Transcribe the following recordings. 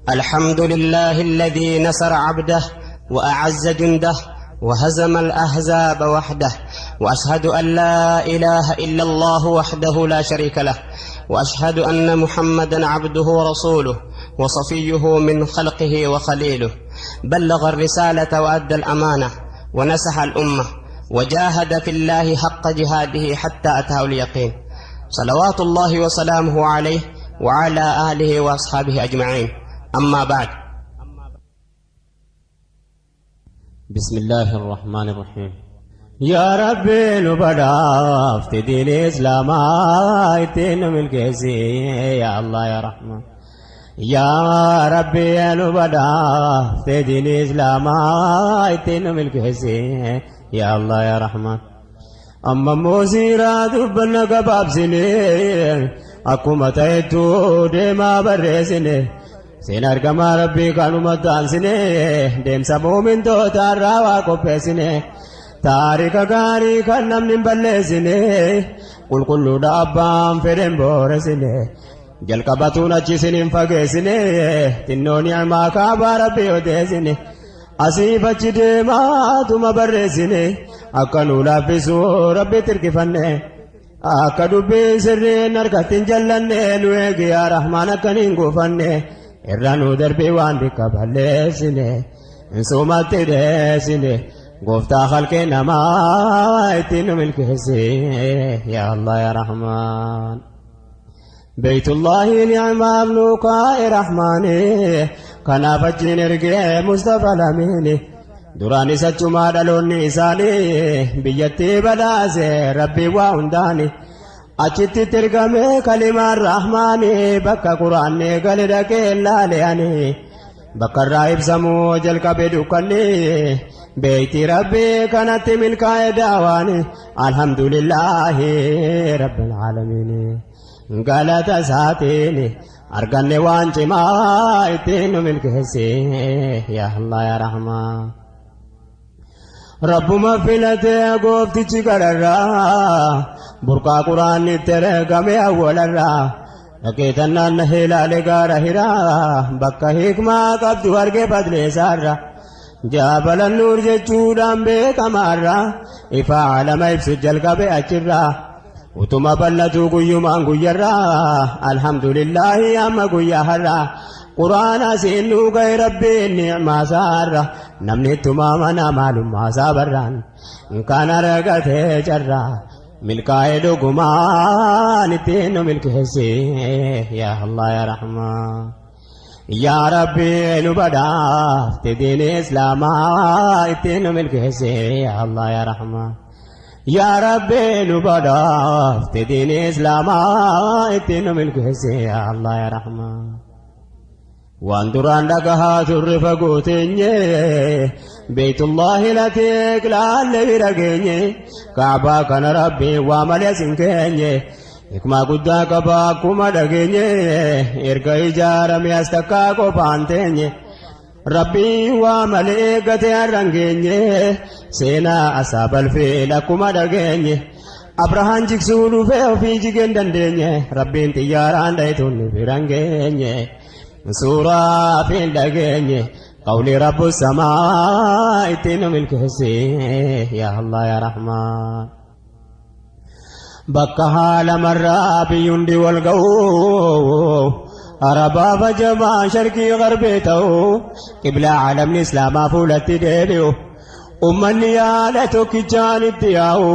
الحمد لله الذي نصر عبده وأعز جنده وهزم الأحزاب وحده، وأشهد أن لا إله إلا الله وحده لا شريك له، وأشهد أن محمدا عبده ورسوله وصفيه من خلقه وخليله، بلغ الرسالة وأدى الأمانة ونصح الأمة وجاهد في الله حق جهاده حتى أتاه اليقين، صلوات الله وسلامه عليه وعلى آله وأصحابه أجمعين. أما بعد، بسم الله الرحمن الرحيم. يا ربي nu badhaafte diin islaamaa ittiin nu milkeessi، يا الله يا رحمن. يا ربي nu badhaafte diin islaamaa ittiin nu milkeessi، يا الله يا رحمن. Amma immoo siiraa dubbanna gabaabsine, akkuma ta'ettu deemaa barreessine. Seen argamaa rabbii kanuma taansine, deemsa muumintoota irraa waa qopheessine. Taarika gaarii kan namni hin balleessine, qulqulluudha abbaan fedhen booressine. Jalqabatuun achi isin hin fageessine, xinnoo ni'amaa kaabaa rabbii odeessine. Asiif achi deemaatuma barreessine, akka nuu laaffisu rabbi tirkifanne. Akka dubbii sirriin harkatti hin jallanne, nu eegi yaa Rahmaan akka hin guufanne. Irra nu darbii waan dikka balleessine, sumatti dheessine. Gooftaa halkee namaa ittiin nu milkeessi، يا الله يا رحمن. بيت الله ni'maaf nu kaa'e Rahmaani, kanaaf achiin ergee Mustafa Lamiini. Duraanis achumaa dhaloonni isaanii, biyyattii badhaase rabbii waa hundaani. Achitti ergame kalimaan Rahmaani, bakka quraanni gale dhaqee laale ani. Bakka irraa ibsamuu jalqabe dukkanni, beeyti rabbii kanatti milkaa'e daawaani. الحمد لله رب العالمين. Galata isaatiin arganne waan cimaa ittiin nu milkeesse، يا الله يا رحمن. Rabbuma filatee gooftichi gararraa, burqaa quraanni itti ergame awwalarraa. Dhaqeetannaan na ilaale gaara Hiraa, bakka hikmaa qabdu arge fadleessaarra. Jaabala Nuur jechuudhaan beekamaarra, ifa alama ibsu jalqabe achirraa. Utuma bal'atu guyyumaan guyyarraa, الحمد لله amma guyyaa har'aa. Quraana siin nuu ga'e rabbiin ni'maa isaarra, namni ittuma mana maalummaa isaa barraan. Kan argatee carraa milkaa'ee dhugumaan ittiin nu milkeessi، يا الله يا رحمن. يا ربي nu badhaafte diin islaamaa ittiin nu milkeessi، يا الله يا رحمن. يا ربي nu badhaafte diin islaamaa ittiin nu milkeessi، يا الله يا رحمن. Waan duraan dhagahaa turre fagoo teenye, Beeytullaahi lateek laalle bira geenye. Kaabaa kana rabbii waa malee sin keenye, hikmaa guddaa qaba akkuma dhageenye. Erga ijaarame as takkaa qofaan teenye, rabbii waa malee eeggatee har'an geenye. Seenaa asaabal fiil akkuma dhageenye, Abrahaan jigsuu dhufee ofii jigeen dandeenye. Rabbiin xiyyaaraan dhayituun biran geenye, suuraa fi dhageenye. Qawli rabbu samaa ittiin nu milkeessi، يا الله يا رحمن. Bakka haala marraa biyyundi wal ga'u, Arabaa fajabaa sharqii garbee ta'u, qiblaa caalamni islaamaa fuulatti deebi'u, ummanni yaada tokkichaan itti yaa'u,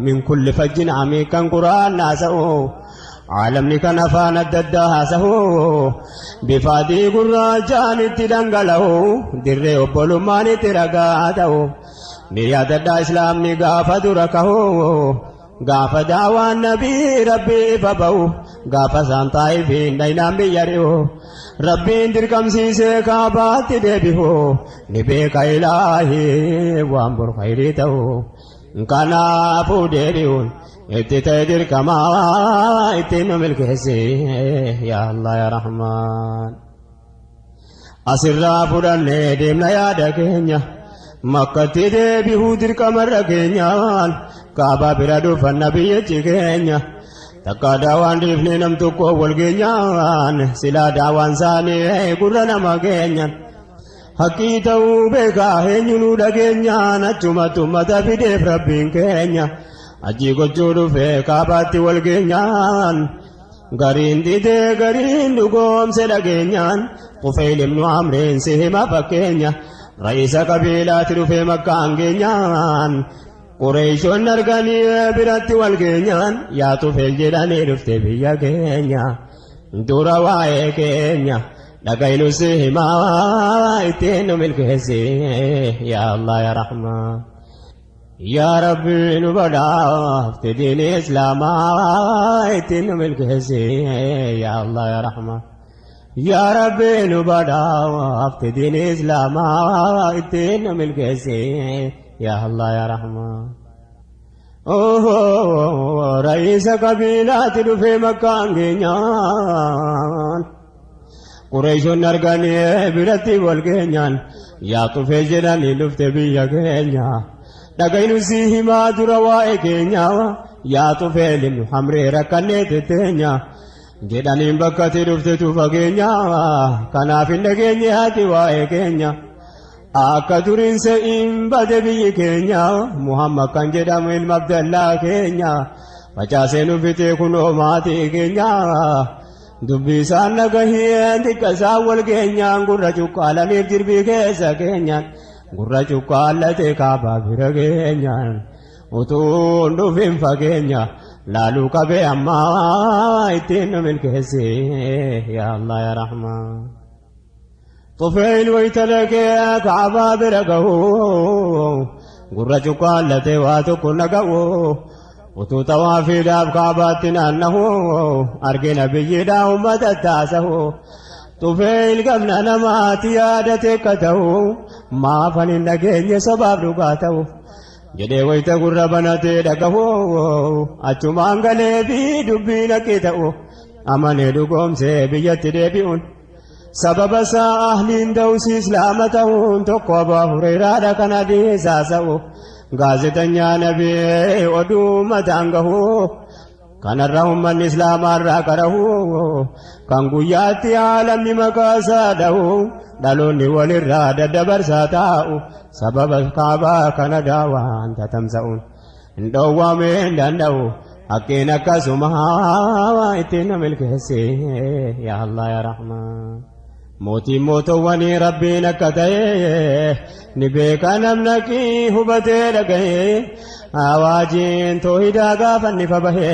من كل فج عميق kan quraan haasa'u, caalamni kan afaan adda addaa haasa'u, bifa adii gurraachaan itti dhangala'u, dirree obbolummaan itti ragaa ta'u. Ni yaadadhaa islaamni gaafa dura kahu, gaafa daawaan nabii rabbii ifa ba'u, gaafa isaan Xaa'ifiin dhaynaan biyya ri'u, rabbiin dirqamsiisee kaabaatti deebi'u. Ni beeka ilaahii waan bor khayrii ta'u, kanaafuu deebi'uun itti ta'e dirqamaa ittiin nu milkeessi، يا الله يا رحمن. Asirraa fudhannee deemna yaada keenya, Makkatti deebi'uu dirqamarra keenyaan. Kaabaa bira dhufanna biyyichi keenya. Takka daawaan dhiifnee nam tokko wal geenyaan silaa daawaan isaanii gurra nama geenyaan. Haqqii ta'uu beekaa eenyunuu dhageenyaan achumatti ummata fideef rabbiin keenya. Ajii gochuu dhufee kaabaatti wal geenyaan. Gariin didee gariin dhugoomse dhageenyaan Tufayl ibnu Amriin si hima fakkeenya. Ra'iisa qabiilaatti dhufee makkaan geenyaan. Qureeyshonni arganii biratti wal geenyaan yaa Tufayl jedhanii dhufte biyya keenya. Dura waa'ee keenya dhagaynu si himaa ittiin nu milkeessi yaa Allah yaa Rahmaan. Yaa Rabbi nu badhaafte diini Islaamaa ittiin nu milkeessi yaa Allah yaa Rahmaan. Yaa Rabbi nu badhaafte diini Islaamaa ittiin nu milkeessi yaa Allah yaa Rahmaan. Ra'iisa qabiilaatti dhufee makkaan geenyaan. Qureeshonni arganii biratti wal geenyaan yaa Tufee jedhanii dhufte biyya keenya. Dhagaynu si himaa dura waa'ee keenya yaa Tufee limnu hamree rakkannee tetteenya. Jedhaniin bakkatti dhuftetu fageenya kanaaf hin dhageenye ati waa'ee keenya. Akka duriin se'iin bade biyyi keenya Muhammad kan jedhamu ilma Abdallaa keenya facaasee nu fixee kunoo maatii keenya dubbii isaan dhagaheen xiqqa isaan wal geenyaan gurra cuqqaalaniif jirbii keessa keenyaan gurra cuqqaallatee kaabaa bira geenyaan utuu hin dhufin fageenya laaluu qabee ammaa ittiin nu milkeessi yaa Allah yaa Rahmaan. Tufeyl wayita dhaqee Ka'abaa bira gahu gurra cuqqaallatee waa tokko naga'u utuu xawaafiidhaaf Ka'abaatti naannahu argina biyyiidhaa uummata taasahu Tufeyl gamna namaatti yaadate akka ta'u maafan hin dhageenye sobaaf dhugaa ta'u jedhee wayita gurra banatee dhagahu achumaan galee fi dubbiin akki ta'u amanee dhugoomsee biyyatti deebi'uun. Sababa isaa ahliin dawsii islaama ta'uun tokko Abaa Hureyraadha kan hadiisa haasa'u. Gaazexanyaa nabii oduu mataan gahu. Kanarra ummanni islaamaa irraa qarahu. Kan guyyaatti aalamni maqaa isaa dhahu. Dhaloonni walirraa daddabarsaa taa'u. Sababa kaabaa kana daawaan tatamsa'uun. Hin dhoowwamee hin danda'u. Haqqiin akkasuma ittiin nu milkeessi. Yaa Allah yaa Rahmaan. Mootiin mootowwanii Rabbiin akka ta'e ni beeka namnaqii hubatee dhagaye. Awaajiin toohidaa gaafa inni fa bahe.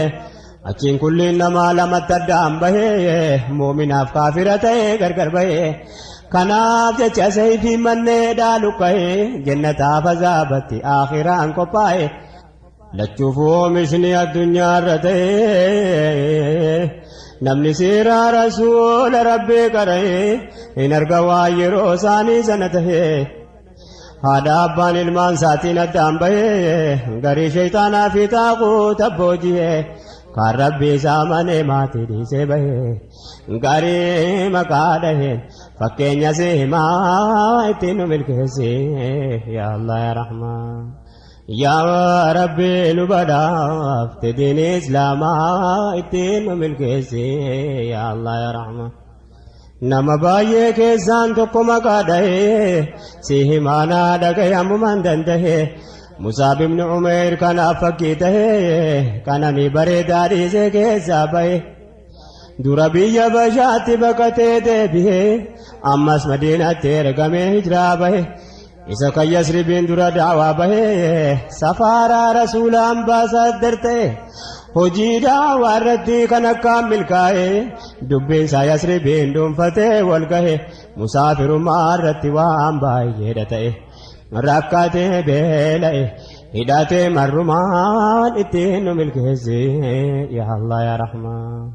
Achiin kulliin namaa lamatti addaan bahee muuminaaf kaafira ta'ee gargar bahee kanaaf jecha sayfiin manneedhaa luqqa'ee jennataaf azaabatti aakhiraan qophaa'e lachuuf oomishni addunyaarra ta'ee namni seeraa rasuula rabbii qara'ee hin arga waan yeroo isaanii sana ta'ee. Haadha abbaan ilmaan isaatiin addaan bahee garii shayxaanaa fi xaaquuta booji'ee kaan rabbii isaa amanee maatii dhiisee bahee garii maqaa dhaheen fakkeenya si himaa ittiin nu milkeessi yaa Allah yaa Rahmaan. Yaa Rabbi nu badhaafte diin Islaamaa ittiin nu milkeessi yaa Allah yaa Rahmaan. Nama baay'ee keessaan tokko maqaa dhahee si himaanaa dhagaye ammumaan dandahee Musaab ibn Umeyr kanaaf fakkii tahee qananii bareedaa dhiisee keessaa bahe. Dura biyya Bashaatti baqatee deebi'ee ammas Madiinatti ergamee hijiraa bahe. Isa kan Yasribiin dura daawaa bahee safaaraa rasuula ambaasaaddar ta'e hojii daawaa irratti kan akkaan milkaa'e dubbiin isaa Yasribiin dhuunfatee wal gahe musaafirummaa irratti waan baay'eedha ta'e rakkatee beela'e hidhatee marrumaan ittiin nu milkeessi yaa Allah yaa Rahmaan.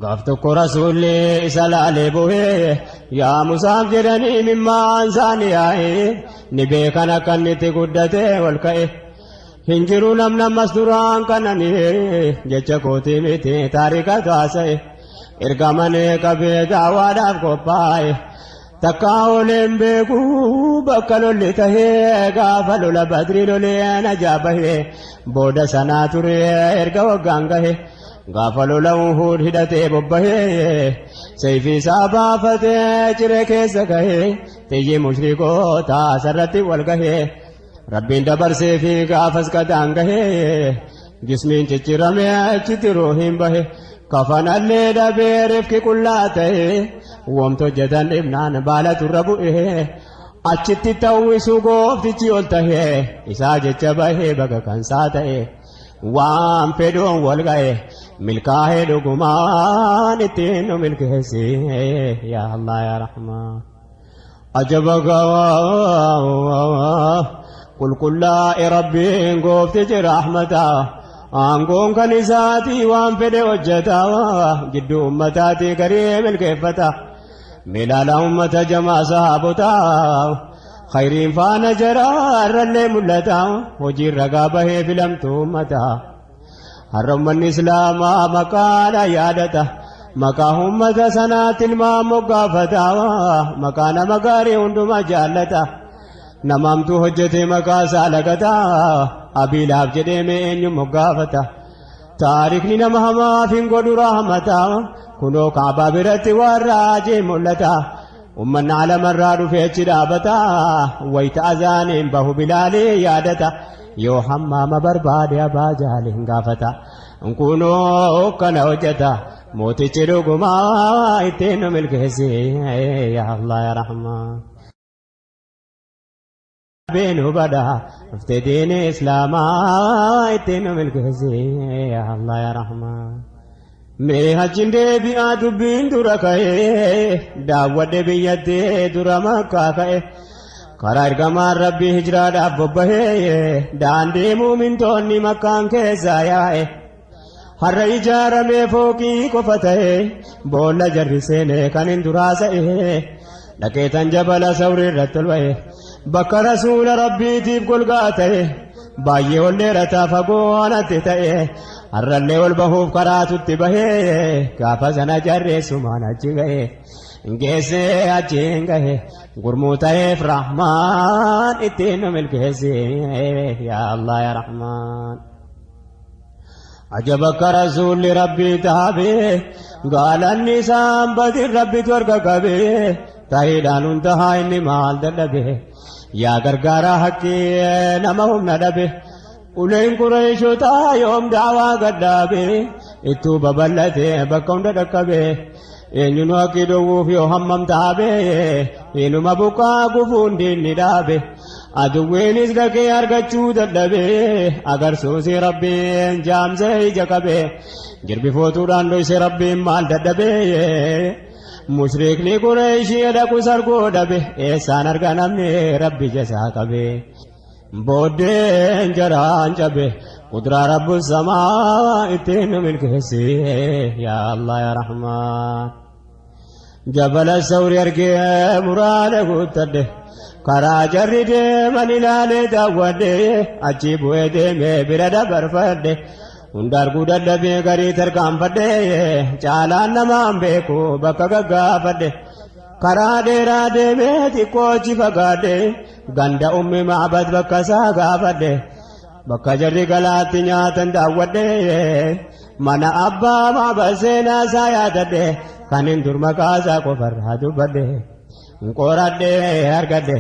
Gaaf tokko rasuulli isa laalee bu'ee yaa Musaaf jedhanii mimmaan isaanii yaa'ee ni beekan akka inni itti guddatee ol ka'e. Hin jiru namni ammas duraan kananii jecha kootii miti taarika taasa'e. Ergamanee qabee daawaadhaaf qophaa'e. Takkaa ooleen beeku bakka lolli tahee gaafa lola badrii lolee najaa bahee booda sanaa ture erga waggaan gahe. Gaafa lola Uhuud hidhatee bobbahee sayfii isaa baafatee ciree keessa gahee xiyyi mushrikootaa sarratti wal gahee Rabbiin dabarsee fi gaafas qadaan gahee jismiin cicciramee achitti ruuhiin bahe kafanallee dhabee rifki qullaa ta'e wamti hojjetan dhibnaan baala turra bu'ee achitti ta'uisu gooftichi ol tahee isaa jecha bahee baga kansaa ta'e waan fedhuun wal ga'e milkaa'ee dhugumaan ittiin nu milkeessi yaa Allah yaa Rahmaan. Ajaba gawaa qulqullaa'e Rabbiin gooftichi rahmataa aangoon kan isaatii waan fedhe hojjeta gidduu ummataatii garii milkeeffata milaala ummata jamaa sahaabotaa khayriin faana jaraa irrallee mul'ata hojiin ragaa bahee filamtu ummataa. Har'a ummanni Islaamaa maqaadha yaadata. Maqaa ummata sanaatti ilmaan moggaafata. Maqaa nama gaarii hundumaa jaallata. Nama hamtuu hojjete maqaa isaa lagata. Abiilaaf jedhee mee eenyu moggaafata. Taarikni nama hamaaf hin godhu rahmata. Kunoo Kaabaa biratti waan raajii mul'ata. Ummanni alamarraa dhufee achi dhaabata. Wayita azaaniin bahu bilaalee yaadata. Yoo hammaama barbaade abaa jaaliin gaafata. Kunoo kana hojjeta. Mootichi dhugumaa ittiin nu milkeessi. Yaa Allah yaa Rahmaan. Rabbiin hubadha. Dhufte diini Islaamaa ittiin nu milkeessi. Yaa Allah yaa Rahmaan. Mee hajjin deebi'aa dubbiin dura ka'ee daawwadhe biyyatti dura makkaa ka'e. Karaa ergamaan rabbii hijiraadhaaf bobbahee daandii muumintoonni makkaan keessaa yaa'e. Har'a ijaaramee fooqii qofa ta'e boolla jarri seene kan hin duraa sa'e dhaqeetan jabala sawrii irratti ol ba'e bakka rasuula rabbiitiif golgaa ta'e baay'ee ol dheerataa fagoo anatti ta'e har'allee ol bahuuf karaatutti bahee gaafa sana jarreessumaan achi ga'e geessee achiin gahe gurmuu ta'eef rahmaan ittiin nu milkeessi yaa Allah yaa Rahmaan. Ajab akka rasuulli rabbii taabe gaalanni isaan badin rabbitu harka qabe tahiidhaan hundahaa inni maal dadhabe yaa gargaaraa haqqii nama humna dhabe uleen qureeshotaa yoom daawaa gadhaabe ittuu babal'ate bakka hunda dhaqqabe eenyunu haqqii dhowwuuf yoo hammam taabe inuma buqqaa gufuun diinni dhaabe Aduwwiinis dhaqee argachuu dadhabe agarsuusi rabbiin jaamsee ija qabe jirbi footuudhaan dhoyse rabbiin maal dadhabe mushrikni qureeshii dhaqus arguu dhabe eessaan arga namni rabbi jasaa qabe booddeen jaraan cabe qudraa rabbu samaa ittiin nu milkeessi yaa Allah yaa Rahmaan. Jabala sawri argee muraada guuttadhe karaa jarri deeman ilaalee daawwadhe achi bu'ee deemee bira dabarfadhe hunda arguu dadhabee garii tarkaanfadhe caalaan namaan beeku bakka gaggaafadhe karaa dheeraa deemee xiqqoo achi fagaadhe ganda ummi maabad bakka isaa gaafadhe Bakka jarri galaatti nyaatan daawwadhe mana abbaa maaba seenaa isaa yaadadhe kan hin dur maqaa isaa qofarraa dubbadhe qoradhe argadhe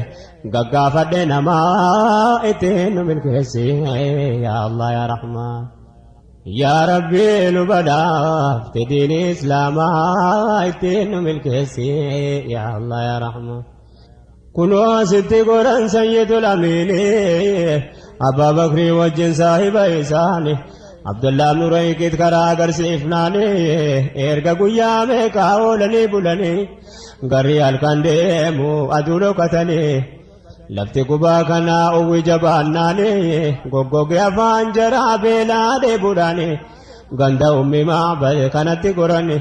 gaggaafadhe namaa ittiin nu milkeessi yaa Allah yaa Rahmaan. Yaa Rabbi nu badhaafte diini Islaamaa ittiin nu milkeessi yaa Allah yaa Rahmaan. Kunoo asitti godhan sayyidul amiini Abbaa Bakrii wajjin saahiba isaani Abdullah ibn Urayqit karaa agarsiifnaani erga guyyaa meeqaa oolanii bulanii garri halkan deemu aduu dhokatanii lafti gubaa kanaa uwwi jabaannaani goggoge afaan jaraa beelaa dheebuudhaani ganda ummi maabad kanatti gorani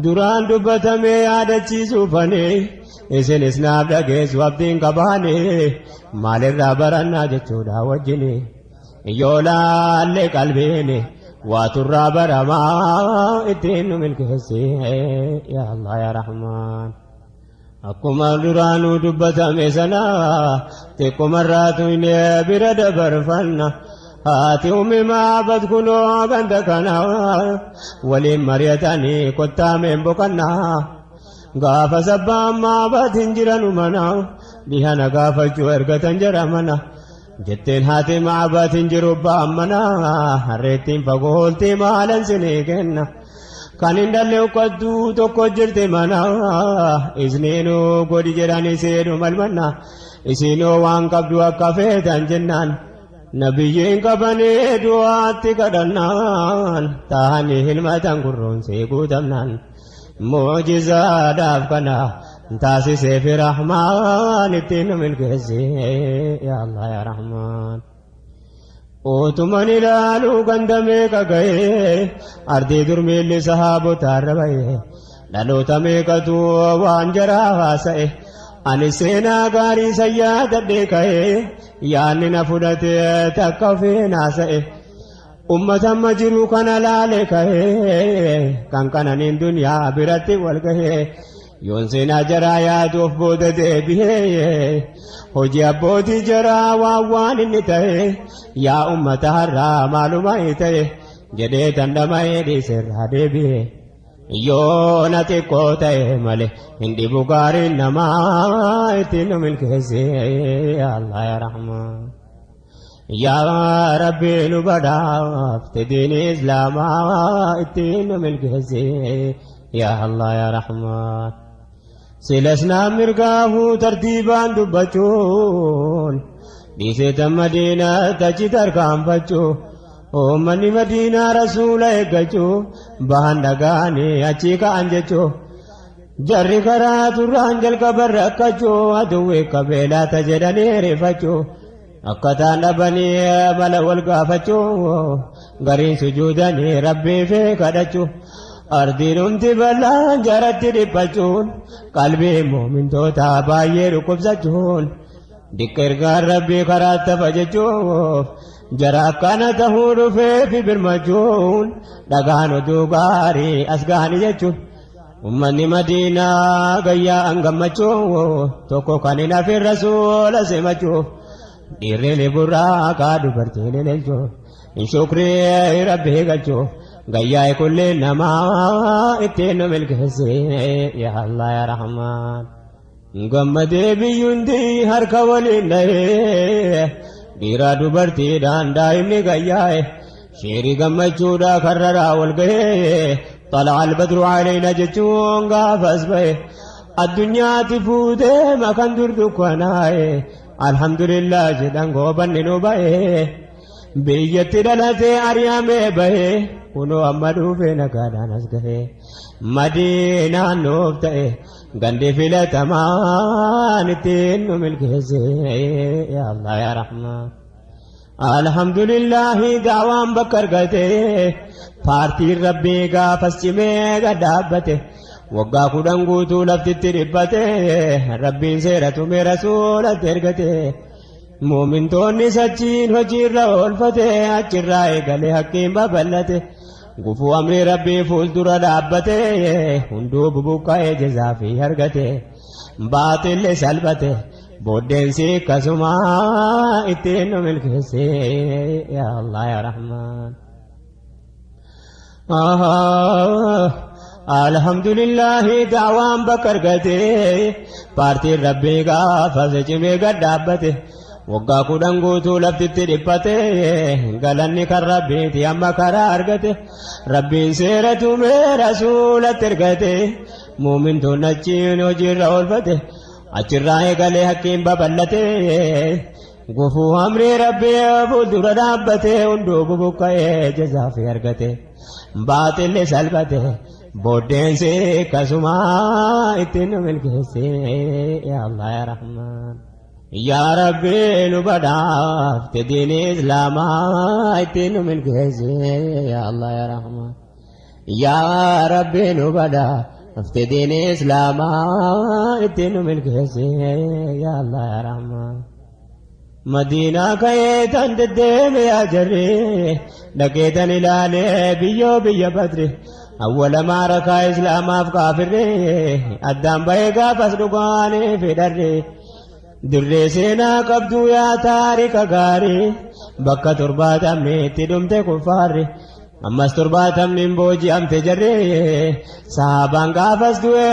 Duraan dubbatamee yaadachiisuufani isinis naaf dhageessu abdiin qabaani maalirraa barannaa jechuudha wajjini yoo laalle qalbiini waaturraa baramaa ittiin nu milkeessi yaa Allah yaa Rahmaan. Akkuma duraanuu dubbatame sana xiqqumarraa tuynee bira dabarfanna. Haati Ummi Ma'bad kunoo ganda kana waliin mari'atanii kottaa meen boqannaa. Gaafa sabbaan Ma'bad hin jiranu mana dhihana gaafachuu ergatan jara mana. Jetteen haati Ma'bad hin jiru ba'an mana harreettiin fagoo ooltii maalan sinii kenna. Kan hin dhalle uqqattuu tokko jirti mana isniinuu godhi jedhanii seenu malmanna. Isinoo waan qabdu akka feetan jennaan. Nabiyyiin qabanii du'aatti kadhannaan taa'anii hilmatan gurroonsee guutamnaan mu'jizaadhaaf kana taasisee fi rahmaan ittiin nu milkeesse yaa Allah yaa Rahmaan. Utuman ilaaluu ganda meeqa ga'ee ardii dur miilli sahaabotaarra ba'ee dhaloota meeqatu waan jaraa haasa'e ani seenaa gaarii san yaadadhee ka'ee Yaanni na fudhate takka ofiin haasa'e. Ummata amma jiru kana laale ka'e kan qananiin duniyaa biratti wal gahe. Yoon seenaa jaraa yaadu of booda deebi'ee hojii abbootii jaraa waan waan inni ta'e yaa ummata har'aa maaluma ta'e jedhee dandhama'ee dhiiserraa deebi'e. Yoo na xiqqoo ta'e malee hin dhibu gaariin namaa ittiin nu milkeesse yaa Allah yaa Rahmaan. Yaa Rabbi nu badhaafte diini Islaamaa ittiin nu milkeesse yaa Allah yaa Rahmaan. Silas naa mirgaahuu tartiibaan dubbachuun dhiisee tan Madiinaa tachi tarkaanfachuu. Uummanni Madiinaa Rasuula eeggachuu bahan dhaga'anii achii ka'an jechuu. Jarri karaa turraan jalqaban rakkachuu aduwwi qabeelaata jedhanii rifachuu. Akkataan dhabanii mala wal gaafachuu gariin sujuudanii rabbii fi kadhachuu. Ardiin humti bal'aan jaratti dhiphachuun qalbii muumintootaa baay'ee dhukkubsachuun. Diqqa ergaan rabbii karaa tafa jechuuf jara akkana tahuu dhufeefi birmachuun dhagaan oduu gaarii as gahani jechuun ummanni madiinaa gayyaa an gammachuu tokko kan hin hafin rasuula simachuuf dhiirri ni burraaqaa dubartiin ililchuu shukrii rabbii galchuu gayyaa kulli namaa ittiin nu milkeesse yaa Allah yaa Rahmaan. Gammadee biyyundi harka waliin dhahee dhiiraa dubartiidhaan daa'imni gayyaa'e sheerii gammachuudhaa karraraa wal gahee xala'a albadru aleyna jechuun gaafas bahe addunyaatti fuutee makan dur dukkanaa'e alhamdulillah jedhan goobanni nu bahe Biyyatti dhalatee ari'amee bahee kunoo amma dhufee nagaadhaan as gahee madiinaan nuuf ta'e gandi filatamaan ittiin nu milkeesse yaa Allah yaa Rahmaan. Alhamdulillahi daawaan bakka argate paartiin rabbii gaafas cimee gad dhaabbate waggaa 10 guutuu laftitti dhiphate rabbiin seera tumee rasuulatti ergate. Muumintoonnis achiin hojiirra oolfate achirraa eegalee haqqiin babal'ate gufuu amrii rabbii fuuldura dhaabbate hunduu bubuqqa'ee jazaa fi argate baaxilli salphate booddeensi akkasuma ittiin nu milkeesse yaa Allah yaa Rahmaan. Alhamdulillahi da'waan bakka argate paartiin rabbii gaafas cimee gad dhaabbate waggaa 10 guutuu laftitti dhiphate galanni kan rabbiiti amma karaa argate rabbiin seera tumee rasuulatti ergate muumintoonni achiin hojiirra oolfate achirraa eegalee haqqiin babal'ate Gufuu amrii Rabbii fuuldura dhaabbate hunduu bubuqqa'ee jazaa fi argate. Baaxilli salphate booddeensi akkasuma ittiin nu milkeesse yaa Allah yaa Rahmaan. Yaa Rabbi nu badhaafte diinii Islaamaa ittiin nu milkeesse yaa Allah yaa Rahmaan. Yaa Rabbi nu badhaafte diinii Islaamaa ittiin nu milkeesse yaa Allah yaa Rahmaan. Madiinaa ka'ee tan deddeeme yaa jarri dhaqee tan ilaalee biyyoo biyya badri awwala maarakaa islaamaaf kaafirri addaan bahee gaafas dhugaanii fi dharri. Dirree seenaa qabduu yaa taarika gaarii bakka 70 itti dhumte kuffaarri. Ammas 70 hin booji'amte jarri sahaabaan gaafas du'e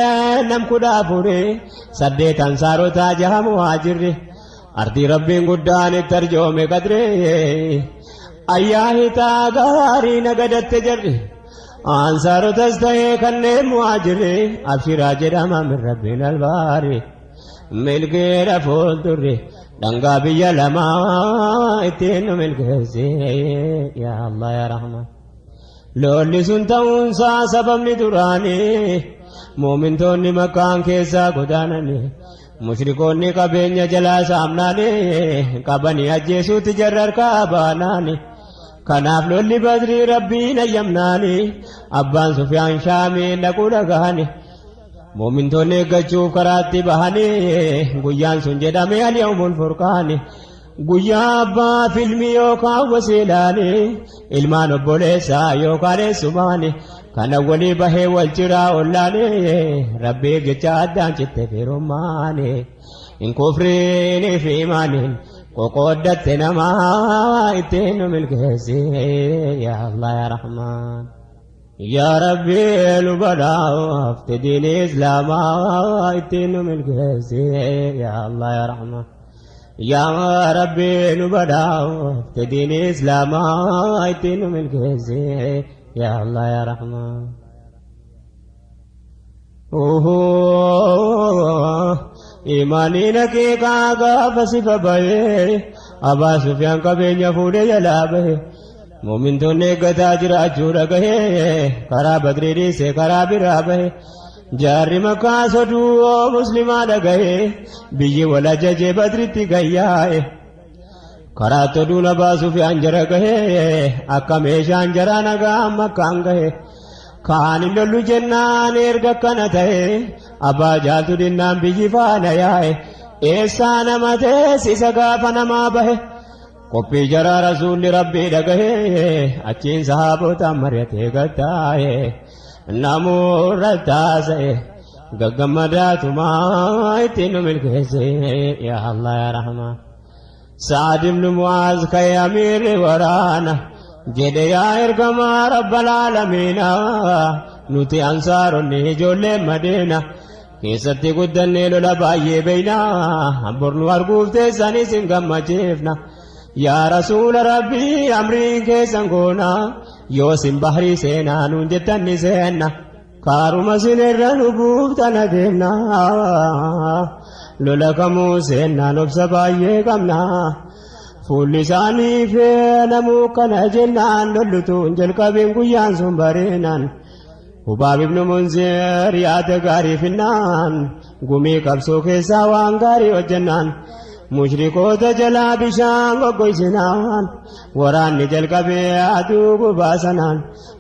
nam 14 8 ansaarotaa jaha muhaajirri. Ardii rabbiin guddaan itti arjoome qadri ayyaa hitaa gaarii nagadatte jarri. Ansaarotas ta'ee kanneen muhaajirri abshiraa jedhama min rabbiin albaari. Milkeedha fuuldurri dhangaa biyya lamaa ittiin nu milkeessi yaa Allah yaa Rahman. Lolli sun ta'uunsaa sababni duraanii muumintoonni makkaan keessaa godaananii mushrikoonni qabeenya jalaa saamnaanii qabanii ajjeesuutti jarra harkaa baanaanii. Kanaaf lolli badrii rabbiin ayyamnaanii abbaan Sufyaan Shaamiin dhaquu dhagahanii. Muumintoonni eeggachuuf karaatti bahanii guyyaan sun jedhame al-yawmul furqaani. Guyyaa abbaa filmi yookaan wasiilaani ilmaan obboleessaa yookaan eessumaani kana walii bahee wal ciraa ollaani rabbiif jecha addaan citte firummaani. Hin kufriinii fi imaaniin qoqooddatte namaa ittiin nu milkeessi yaa Allah yaa Rahmaan. Yaa Rabbi nu badhaafte diini Islaamaa ittiin nu milkeessi yaa Allah yaa Rahmaan. Yaa Rabbi nu badhaafte diini Islaamaa ittiin nu milkeessi yaa Allah yaa Rahmaan. Imaaniin haqiiqaa gaafa sifa bahee Abaa Sufyaan qabeenya fuudhee jalaa bahe Muumintoonni eeggataa jiraachuu dhagahee karaa badrii dhiisee karaa biraa bahe Jaarri makkaa soduu muslimaa dhagahee biyyi wal ajajee badritti gayyaa'e Karaa oduun Abaa Sufyaan jara gahee akka meeshaan jaraa nagaa makkaan gahe kaan hin lollu jennaan erga akkana ta'e abbaa jaaltu dinnaan biyyi faana yaa'e eessaa nama teessisa gaafa namaa bahe qophii jaraa rasuulli rabbii dhagahe achiin sahaabotaan mari'atee gattaa'e namoota taasa'e gaggammadaatumaa ittiin nu milkeesse yaa Allah yaa Rahmaan. Sa'ad ibn Mu'aaz ka'ee amiirri waraana jedhe yaa ergamaa rabbal aalamiina nuti ansaaronni ijoolleen madiina keessatti guddannee lola baay'ee beeyna bor nu arguuf teessan isin gammachiifna yaa rasuula rabbii amriin keessan goona yoo isin bahrii seenaa nuun jettan ni seenna Kaaruma sin irra nu buuftan adeemna. Lola kamuu seennaan obsa baay'ee qabna. Fuulli isaanii feenamuu kana jennaan lollutuun jalqabeen guyyaan sun bareenaan. Hubaab ibnu Munzir yaada gaarii finnaan gumii qabsoo keessaa waan gaarii hojjennaan. Mushrikoota jalaa bishaan goggoysinaan waraanni jalqabee aduu gubaa sanaan.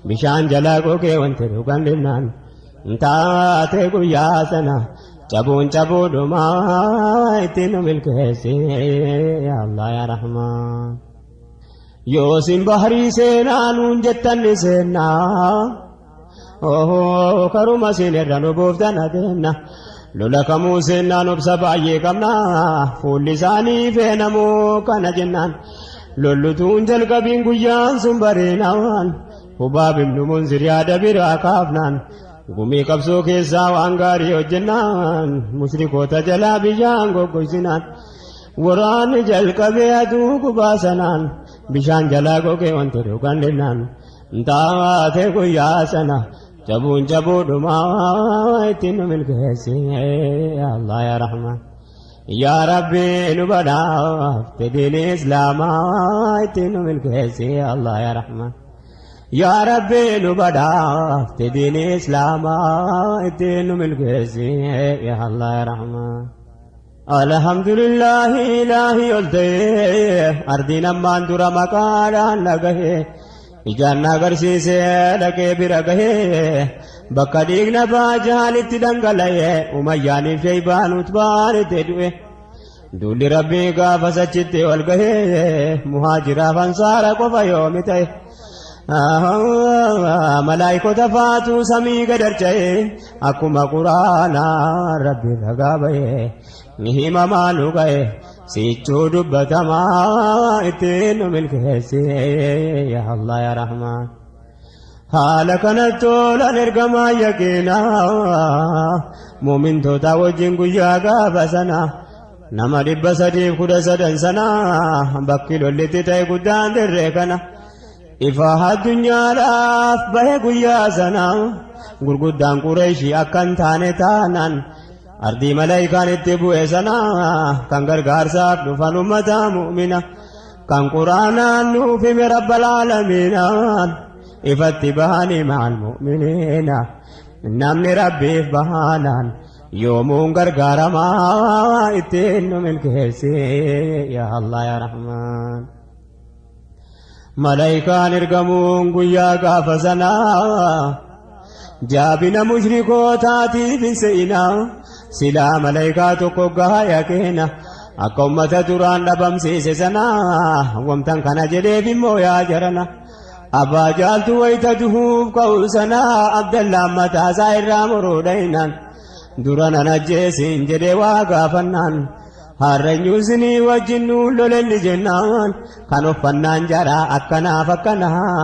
Bishaan jalaa gogee wanti dhugan dhibnaan taate guyyaa sana cabuun cabuudhumaa itti nu milkeessi yaa Allah yaa Rahmaan. Yoo isin bahrii seenaa nuun jettan ni seennaa. Ohoo karuma isin irra nu buuftan adeemna. Lola kamuu seennaan obsa baay'ee qabna. Fuulli isaanii feenamoo kana jennaan. Lollutuun jalqabiin guyyaan sun bareenaan. Hubaab ibnu Munzir yaada biraa kaafnaan. Gumii qabsoo keessaa waan gaarii hojjennaan. Mushrikoota jalaa bishaan goggoysinaan. Waraanni jalqabee aduu gubaa sanaan. Bishaan jalaa gogee wanti dhugan dhibnaan. Taate guyyaa sana cabuun cabuudhumaa ittiin nu milkeessi Allah yaa Rahmaan. Yaa Rabbi nu badhaafte diini Islaamaa ittiin nu milkeessi Allah yaa Rahmaan. Yaa Rabbi nu badhaafte diini Islaamaa ittiin nu milkeessi yaa Allah yaa Rahmaan. Alhamdulillahi ilaahi ol ta'ee ardiin ammaan dura maqaadhaan dhagahee ijaan na agarsiisee dhaqee bira gahee bakka dhiigna baajaalitti dhangala'ee umayyaaniif sheeybaan utbaan itti du'e. Duulli rabbii gaafas achitti ol gahee muhaajiraaf ansaara qofa yoomi ta'e. Malaayikota faatu samii gad harca'e akkuma quraanaa rabbi ragaa ba'e ni himamaa nu ga'e sichuu dubbatamaa ittiin nu milkeesse yaa Allah yaa Rahmaan. Haala kanatti tolan ergamaa yaqiinaa muumintoota wajjin guyyaa gaafa sana nama 313 sana bakki lollitti ta'e guddaan dirree kana. Ifa addunyaadhaaf bahe guyyaa sana gurguddaan Qureeshii akka hin taane taanaan ardii malaayikaan itti bu'e sana kan gargaarsaaf dhufan ummata mu'mina kan quraanaan nuuf hime rabbal aalamiinaan ifatti bahanii maal mu'miniina namni rabbiif bahanaan yoomuun gargaaramaa ittiin nu milkeessi yaa Allah yaa Rahmaan. Malaayikaan ergamuun guyyaa gaafa sanaa jaabina mushrikootaatiif hin se'inaa silaa malaayikaa tokko gahaa yaqiina akka ummata duraan dhabamsiise sanaa wamtan kana jedheef immoo yaa jarana abbaa jaaltu wayita duhuuf ka'u sanaa abdallaan mataasaa irraa muruu dhaynaan dura nan ajjeesin jedhee waa gaafannaan Harreenyu isinii wajjin nuun lolenni jennaan kan uffannaan jaraa akkanaaf akkanaa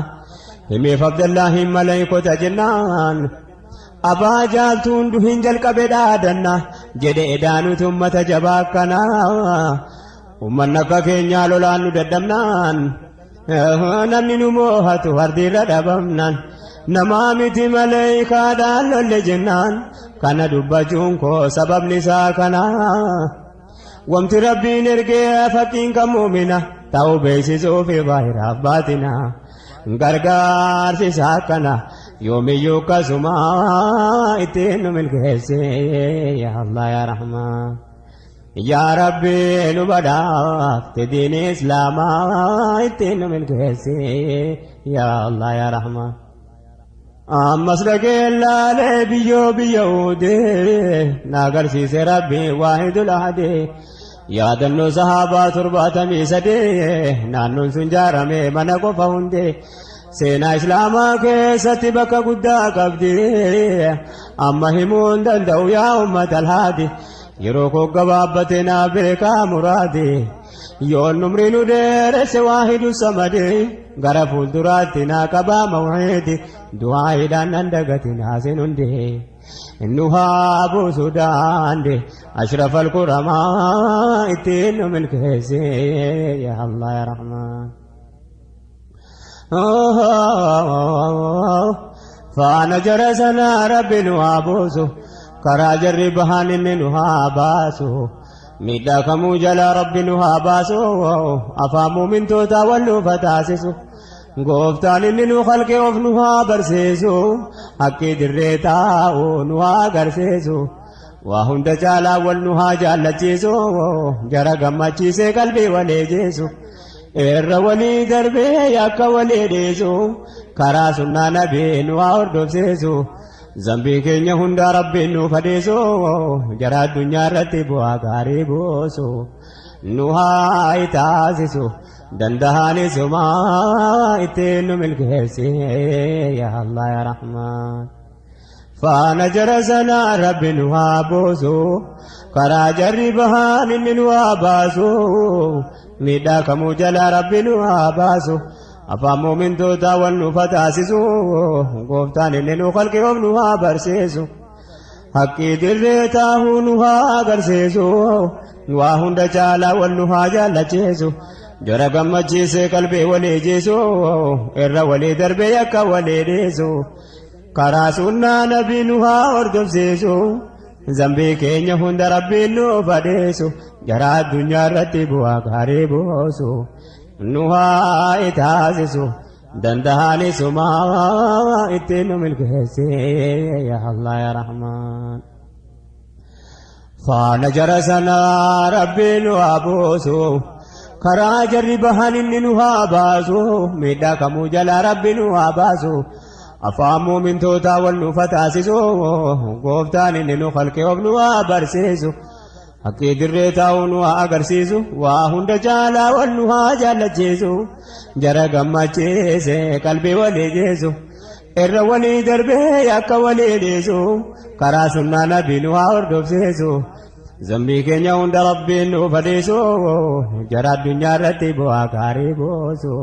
himeef Abdallaahiin maleeykota jennaan abaa jaaltuun duhin jalqabe dhaadanna jedhe edaa nuti ummata jabaa akkanaa ummanni akka keenyaa lolaan nu dadhabnaan namni nu moohatu hardiirra dhabamnaan namaa miti maleeykaadhaan lolle jennaan kana dubbachuun koo sababni isaa kana wamti rabbiin ergee fakkiin kan muumina ta'uu beeksisuuf baay'iraaf baatina gargaarsi isaa kana yoomiyyuu akkasuma ittiin nu milkeesse yaa Allah yaa Rahmaan. Yaa Rabbi nu badhaafte diini Islaamaa ittiin nu milkeessi yaa Allah yaa Rahmaan. Ammas dhagee laalee biyyoo biyya uudee na agarsiise Rabbi waahidul ahadee yaadannoo sahaabaa 73 naannoon sun jaarame mana qofa hundee seenaa Islaamaa keessatti bakka guddaa qabdi amma himuu hin danda'u yaa ummata alhaadi. Yeroo koo gabaabbate naa beekaa muraadi yoon umrii nu dheeresse waahidu samadi gara fuulduraatti naa qabaa mawhiidi du'aayiidhaan nan dagati naasin hundi nu haa buusu daandi ashraf alkuramaa ittiin nu milkeessi yaa Allah yaa Rahmaan. Faana jara sanaa rabbi nu haa buusu karaa jarri bahan inni nu haa baasu miidhaa kamuu jalaa rabbi nu haa baasu afaan muumintootaa wal nuuf haa taasisu gooftaan inni nu halqee of nu haa barsiisu haqqii dirree taa'u nu haa agarsiisu waa hunda caalaa wal nu haa jaallachiisu jara gammachiisee qalbii walii jeesu. Irra walii darbee yakka walii dhiisu karaa sunnaa nabii nu haa hordofsiisu zambii keenya hundaa rabbiin nuuf hadhiisu jara addunyaa irratti bu'aa gaarii buusu nu haa taasisu danda'aanisumaa ittiin nu milkeessi yaa Allah yaa Rahmaan. Faana jara sanaa rabbi nu haa buusu karaa jarri bahaan inni nu haa baasu miidhaa kamuu jalaa rabbi nu haa baasu afaan muumintootaa wal nu fataasisu gooftaan inni nu kalqe of nu haa barsiisu haqqii dirree taahuu nu haa agarsiisu waa hunda caalaa wal nu haa jaallachiisu jara gammachiisee qalbii walii jiisu irra walii darbee yakka walii dhiisu. Karaa sunnaa nabii nu haa hordofsiisu zambii keenya hunda rabbiin nuuf hadhiisu jara addunyaa irratti bu'aa gaarii buusu nu haa taasisu danda'aanisumaa ittiin nu milkeessi yaa Allah yaa Rahmaan. Faana jara sanaa rabbiin nu haa buusu karaa jarri bahan inni nu haa baasu miidhaa kamuu jalaa rabbi nu haa baasu afaan muumintootaa wal nu fataasisu gooftaan inni nu halqee of nu haa barsiisu. Haqqii dirree taa'uu nu haa agarsiisu, waa hunda caalaa wal nu haa jaallachiisu, jara gammachiise qalbii walii geessu, irra walii darbee akka walii dhiisu, karaa sunnaa nabii nu haa hordofsiisu. Zambii keenya hunda Rabbiin nuuf dhiisu, jara addunyaa irratti bu'aa gaarii buusu.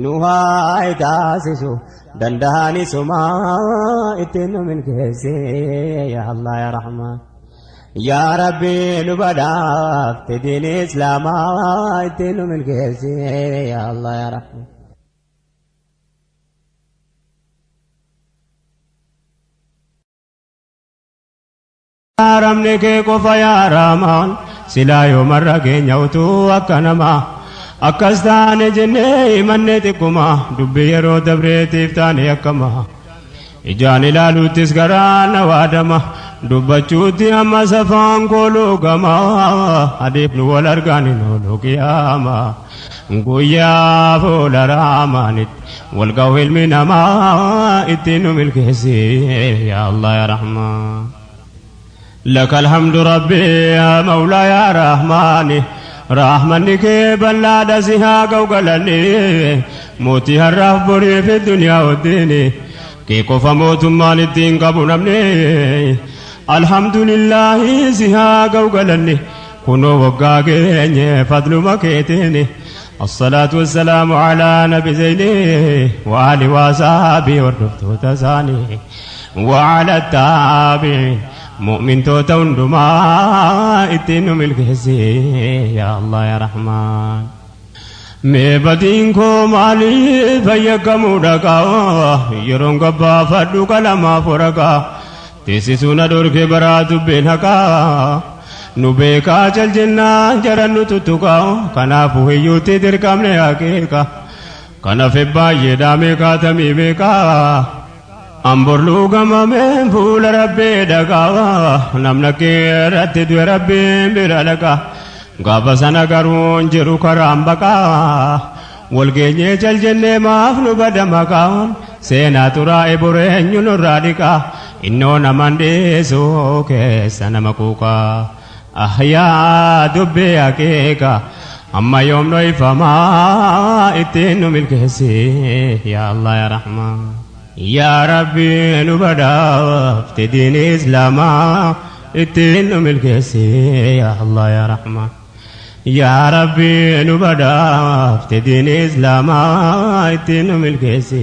Nu haa taasisu, danda'ani sumaa ittiin nu milkeessi, yaa Allah yaa Rahmaan. Yaa Rabbi nu badhaafte diin Islaamaa ittiin nu milkeessi, yaa Allah yaa Rahmaan. Haramni kee qofa yaa Rahmaan, silaa yoomarra keenya utuu akka namaa akkas taane jennee himanne xiqquma dubbii yeroo dabreetiif taane akkama. Ijaan ilaaluuttis garaa na waadama, dubbachuutti amma safaan koo luugama, adeef nu wal argaan hin oolu qiyaama. Guyyaa fuula raamaanitti wal ga'u ilmi namaa ittiin nu milkeessi, yaa Allah yaa Rahmaan. لك الحمد ربي يا مولاي يا رحماني، رحمنك بلا سها قوقلني، موتي هالرف بري في الدنيا والدين، كي قف موت مال الدين قبل نمني، الحمد لله سها قوقلني، كنو وقاقيني فضل مكيتيني. الصلاة والسلام على نبي زيني وآله وصحبه وردفتو تساني وعلى التابعين مؤمن توتا hundumaa ittiin nu milkeessi, yaa Allah yaa Rahmaan. Mee badiin koo maaliif fayyakkamuu dhaqaa, yeroon gabbaafadhu qalamaaf waraqaa, teessisuu na dhorke baraa dubbiin haqaa, nu beekaa cal jennaan jaran nu tuttuqaa, kanaafuu hiyyuutti dirqamne haqiiqa, kanaaf baay'ee dhaamee kaatamii beekaa. Amborluu gamameen fuula Rabbii dhaqaa, namna keerratti du'e Rabbiin bira dhaqa, gaafa sana garuu hin jiru karaan baqaa, walgeenyee cal jennee maaf nu bada maqaan, seenaa xuraa'e boreenyu nurraa dhiqa, innoo naman dhiisu keessa nama quuqaa. Ahyaa dubbii haqiiqa amma yoom dhoyfamaa ittiin nu milkeessi, yaa Allah yaa Rahmaan. Yaa Rabbi nu badhaafte diin Islaamaa ittiin nu milkeessi, yaa Allah yaa Rahmaan. Yaa Rabbi nu badhaafte diin Islaamaa ittiin nu milkeessi,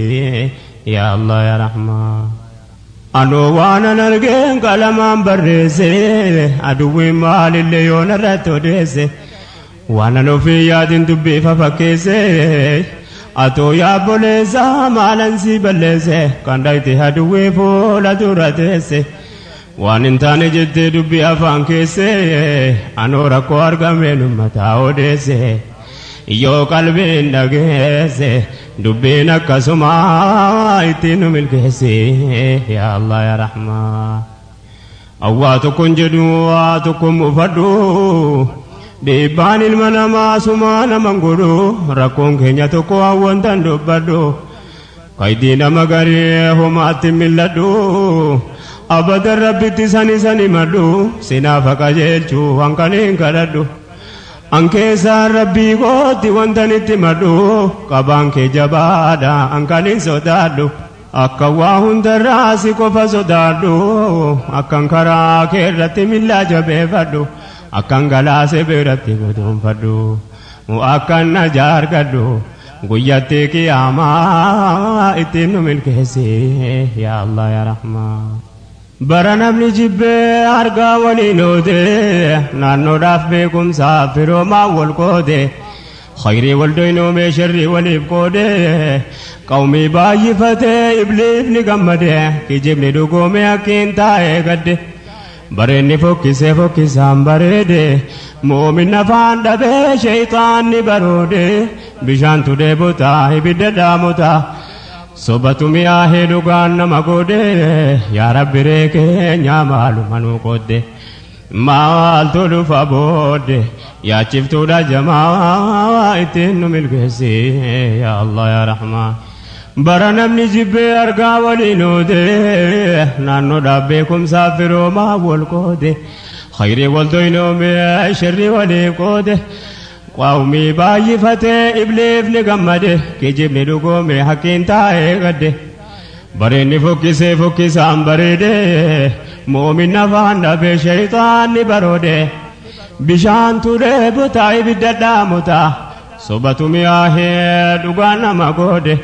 yaa Allah yaa Rahmaan. Anoo waan an argeen qalamaan barreesse, aduwwiin maalillee yoo narratti odeesse, waan an ofii yaadin dubbii fafakkeesse, atoo yaabboleessa maalan si balleesse, kan dhayte aduwwii fuula dura teesse, waan hin taane jettee dubbii afaan keesse, anoo rakkoo argameen uummataa odeesse, yoo qalbiin dhageesse dubbiin akkasuma ittiin nu milkeessi, yaa Allah yaa Rahmaan. Awwaa tokkon jedhu waa tokkon mufadhu, dhiibbaan ilma namaa sumaa naman godhu, rakkoon keenya tokko hawwantan dubbadhu, kaydii nama garii homaatti milladhu, abadan Rabbitti sani sani madhu, sinaafa qajeelchuu hanqaniin kadhadhu. An keessaan Rabbii kootti wantan itti madhu, qabaan kee jabaadha hanqaniin sodaadhu. Akka waa hundarraa si qofa sodaadhu, akkan karaa kee irratti millaa jabeeffadhu, akkan galaase biratti guduunfadhu, akkan na jaargadhu guyyatti qiyaamaa ittiin nu milkeessi, yaa Allah yaa Rahmaan. Bara namni jibbee argaa waliin oode, naannoodhaaf beekumsaaf firoomaa wal qoode, khayrii wal doynoomee sharrii waliif qoode, qawmii baay'ifatee ibliifni gammade, kijibni dhugoomee akkiin taa'ee gadde. Bareenni fokkisee fokkisaan bareede, moomin afaan dhabee sheeyxaanni baroode, bishaantu dheebotaa ibidda dhaamotaa, sobatu mi'aahee dhugaan nama goode, yaa Rabbi ree keenya maaluma nuu qoodde, maaltu dhufa boodde, yaachiftuudha jamaa ittiin nu milkeessi, yaa Allah yaa Rahmaan. Bara namni jibbee argaa waliin oode, naannoodhaaf beekumsaaf firoomaa wal qoode, Khayrii wal doynoome shirrii walii qoode qawmii baay'ifatee ibliifni gammade kijibni dhugoome hakkiin taa'ee gadde bareenni fokkisee fokkisaan bareede moominna afaan dhabee shayxaanni baroode bishaan turee butaa ibidda dhaamutaa sobatu mi'aahee dhugaan nama goode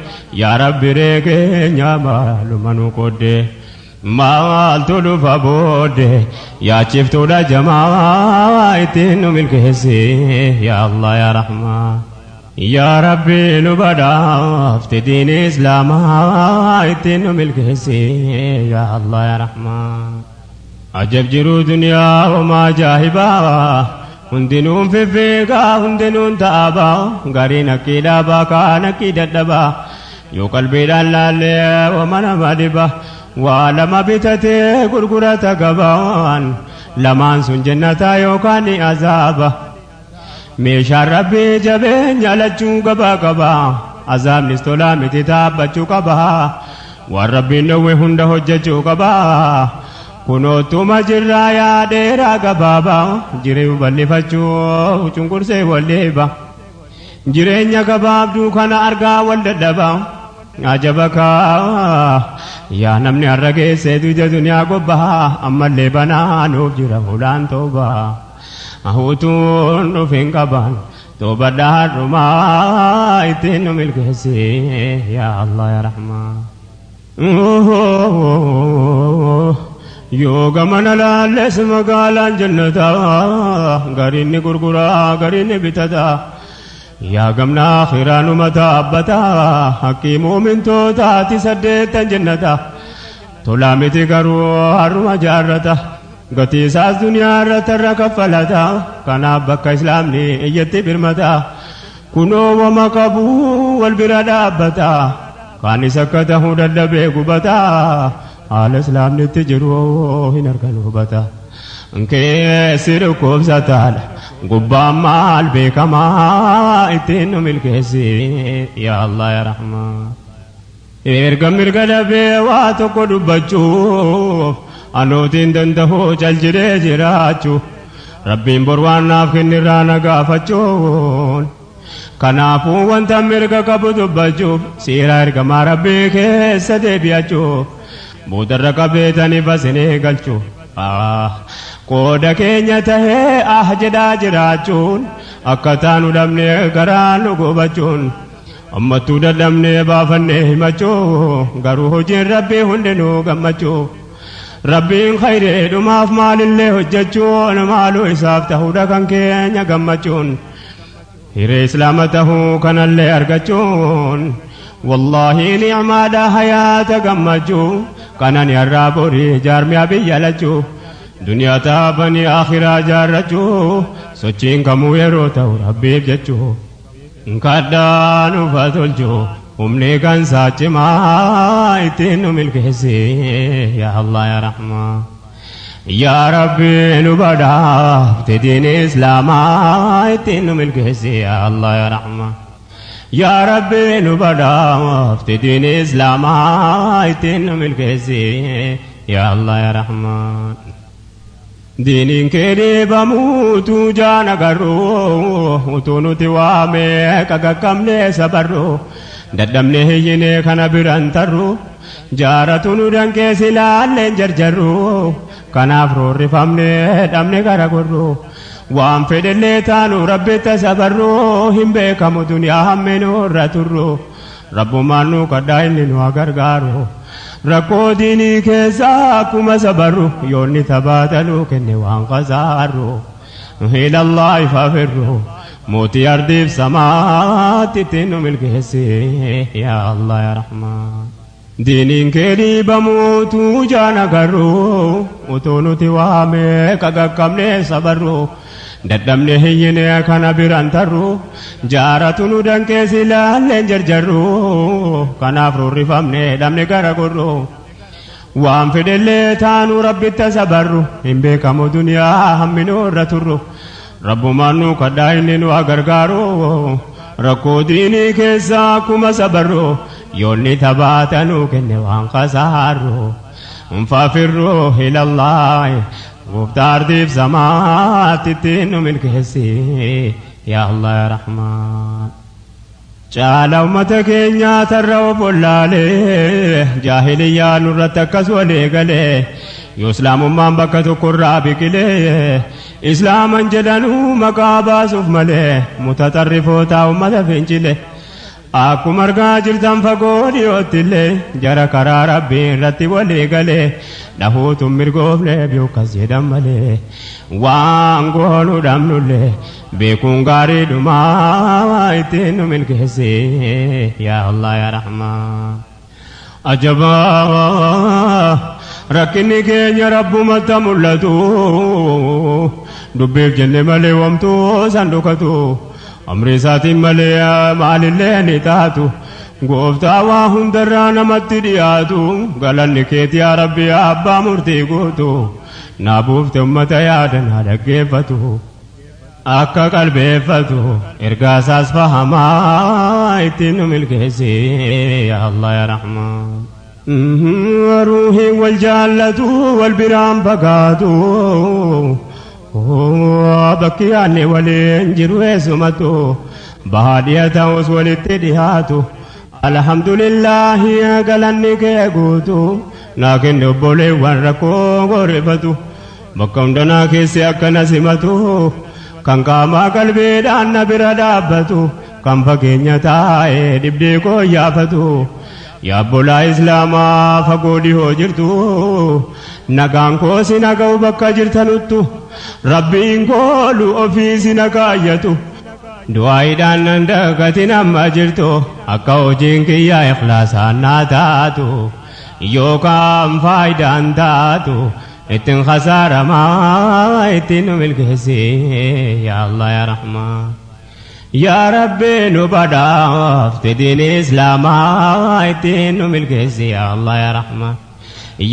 yaa rabbi reekeenya maaluma nu qoodde maaltu dhufa boodde yaachiftuudha jamaa ittiin nu milkeessi yaa Allah yaa Rahmaan yaa Rabbi nu badhaafte diini islaamaa ittiin nu milkeessi yaa Allah yaa Rahmaan ajab jiruu duniyaa homaa ajaa'ibaa hundinuun fiffiigaa hundinuun ta'abaa gariin hakkii dhaabaa kaan hakkii dadhabaa yoo qalbiidhaan laallee wama nama dhiba waa lama bitatee gurgurata gabaan lamaan sun jennataa yookaan ni azaaba meeshaan rabbii jabeenya lachuu gabaa qaba azaabnis tolaa miti taabbachuu qaba waan rabbiin dhowwe hunda hojjechuu qaba kunootuma jirraa yaa dheeraa gabaabaa jiruu bal'ifachuu cunqursee walleeba jireenya gabaabduu kana argaa wal dadhabaa ajaba kaa yaa namni har'a geessee duuja duniyaa gobbaa ammallee banaanuuf jira fuulaan toobaa hutuun dhufin qaban toobadhaa har'umaa ittiin nu milkeessi yaa Allah yaa Rahmaan. Yoo gamana laalles magaalaan jannataa gariin ni gurguraa gariin ni bitataa yaa gamna akhiraanuma taabbataa hakkii muumintootaati saddeettan jennata tolaa miti garuu har'uma jaarrata gatii isaas duniyaa irratti irra kaffalata kanaaf bakka islaamni iyyatti birmata kunoo wama qabu wal bira dhaabbata kaanis akka tahuu dadhabee gubata haala islaamni itti jiru hin argan hubata keessi dhukkubsataadha gubbaan maal beekamaa ittiin nu milkeessi yaa Allah yaa Rahmaan erga mirga dhabee waa tokko dubbachuuf anootiin danda'u cal jedhee jiraachuu rabbiin bor waan naaf kennirraa na gaafachuun kanaafuu wanta mirga qabu dubbachuuf seera ergamaa rabbii keessa deebi'achuuf boodarra qabeetanii basinee galchuu qooda keenya tahee ah jedhaa jiraachuun akka taanu dhabnee garaa nu gubachuun ammattuu dadhabnee baafannee himachuu garuu hojiin rabbii hundinuu gammachuu rabbiin khayreedhumaaf maalillee hojjechuun maaluu isaaf tahuudha kan keenya gammachuun hiree islaama tahuu kanallee argachuun wallaahi nicmaadha hayaata gammachuu kanan yarraa borii jaarmiyaa biyya lachuu duniyaa taabanii akhiraa jaarrachuu sochiin kamuu yeroo ta'u rabbiif jechuu kadhaa nufa tolchuu humni kan saachimaa ittiin nu milkeessi yaa Allah yaa Rahmaan yaa Rabbi nu badhaafte diini islaamaa ittiin nu milkeessi yaa Allah yaa Rahmaan yaa Rabbi nu badhaafte diini islaamaa ittiin nu milkeessi yaa Allah yaa Rahmaan diiniin kee dhiibamuutu jaana garuu utuu nuti waamee qaqaqqabnee sabarru dadhabnee hiyyinee kana biran tarru jaaratu nu dankees ilaalleen jarjarru kanaaf roorrifamnee dhabne gara gorru waan fedhellee taanu rabbitta sabarru hin beekamu duniyaa hammeenuu irra turru rabbumaan nu kadhaa inni nu haa gargaaru rakkoo diinii keessaa akkuma sabarru yoonni tabaataluu kenne waan qasaarru ilallaahi faafirru mootii ardiif samaatti ittiin nu milkeessi yaa Allah yaa Rahmaan diiniin kee dhiibamuutu jaana garuu utuu nuti waamee qaqaqqabnee sabarru dadhabne hiyyinee kana biran tarru jaaratu nu dankees ilaalleen jarjarru kanaaf roorrifamne dhabne gara gorru waan fedhellee taanu rabbitta sabarru hin beekamu duniyaa hamminuu irra turru rabbumaan nu kadhaa inni nu haa gargaaru rakkoo diinii keessaa akkuma sabarru yoonni tabaatanuu kenne waan qasaarru faafirru ilallaahi Gooftaa ardiif samaatti ittiin nu milkeessi yaa Allah yaa Rahmaan. Caala ummata keenyaa tarra obollaalee jaahiliyyaa nurratti akkas walii galee yoo islaamummaan bakka tokkorraa biqilee islaaman jedhanuu maqaa baasuuf malee mutaxarrifoota ummata fincile. Akkuma argaa jirtan fagoo dhiyoottillee jara karaa rabbii irratti walii galee dhahuutu mirgoofne beekas jedhan malee waan goonu dhabnullee beekuun gaariidhumaa ittiin nu milkeessi yaa Allah yaa Rahmaan. Ajabaa rakkinni keenya rabbumatti mul'atu dubbiif jenne malee wamtuu san dhokatu. Amri isaatiin malee maalillee ni taatu gooftaa waa hundarraa namatti dhiyaatu galanni keeti yaa rabbi abbaa murtii guutu naa buufte ummata yaada naa dhaggeeffatu akka qalbeeffatu ergaa isaas fahamaa ittiin nu milkeessi yaa Allah yaa Rahmaan. Ruuhiin wal jaallatu wal biraan fagaatu. Bakki yaadne waliin jiru eessumatu bahaa dhiya ta'us walitti dhiyaatu alhamdulillaahi galanni kee guutu naa kenne obboleewwan rakkoo gorrifatu bakka hundanaa keessi akkana simatu kan qaamaa qalbiidhaan na bira dhaabbatu kan fageenya taa'ee dhibdee koo yaafatu. Yaabbolaa islaamaa fagoo dhihoo jirtu nagaan koo si naga'u bakka jirtanuttu rabbiin koolu ofii si nagaayyatu du'aayiidhaan nan dagatin amma jirtu akka hojiin kiyyaa ikhlaasaan naa taatu yookaan faayidaan taatu ittiin khasaaramaa ittiin nu milkeessi yaa Allah yaa Rahmaan. Yaa Rabbi nu badhaafte diin islaamaa ittiin nu milkeessi yaa Allah yaa Rahmaan.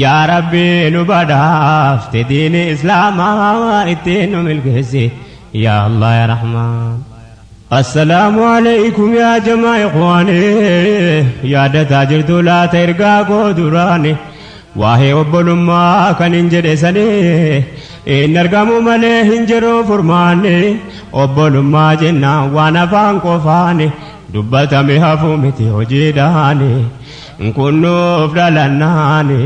Yaa Rabbi nu badhaafte diin islaamaa ittiin nu milkeessi yaa Allah yaa Rahmaan. Assalaamu alaykum yaa jamaa ikhwaani yaadataa jirtu laata ergaa koo duraani waa'ee obbolummaa kan hin jedhe sanii inni argamu malee hin jiru furmaanni obbolummaa jennaan waan afaan qofaani dubbatame hafuu miti hojiidhaani kunnuuf dhalannaani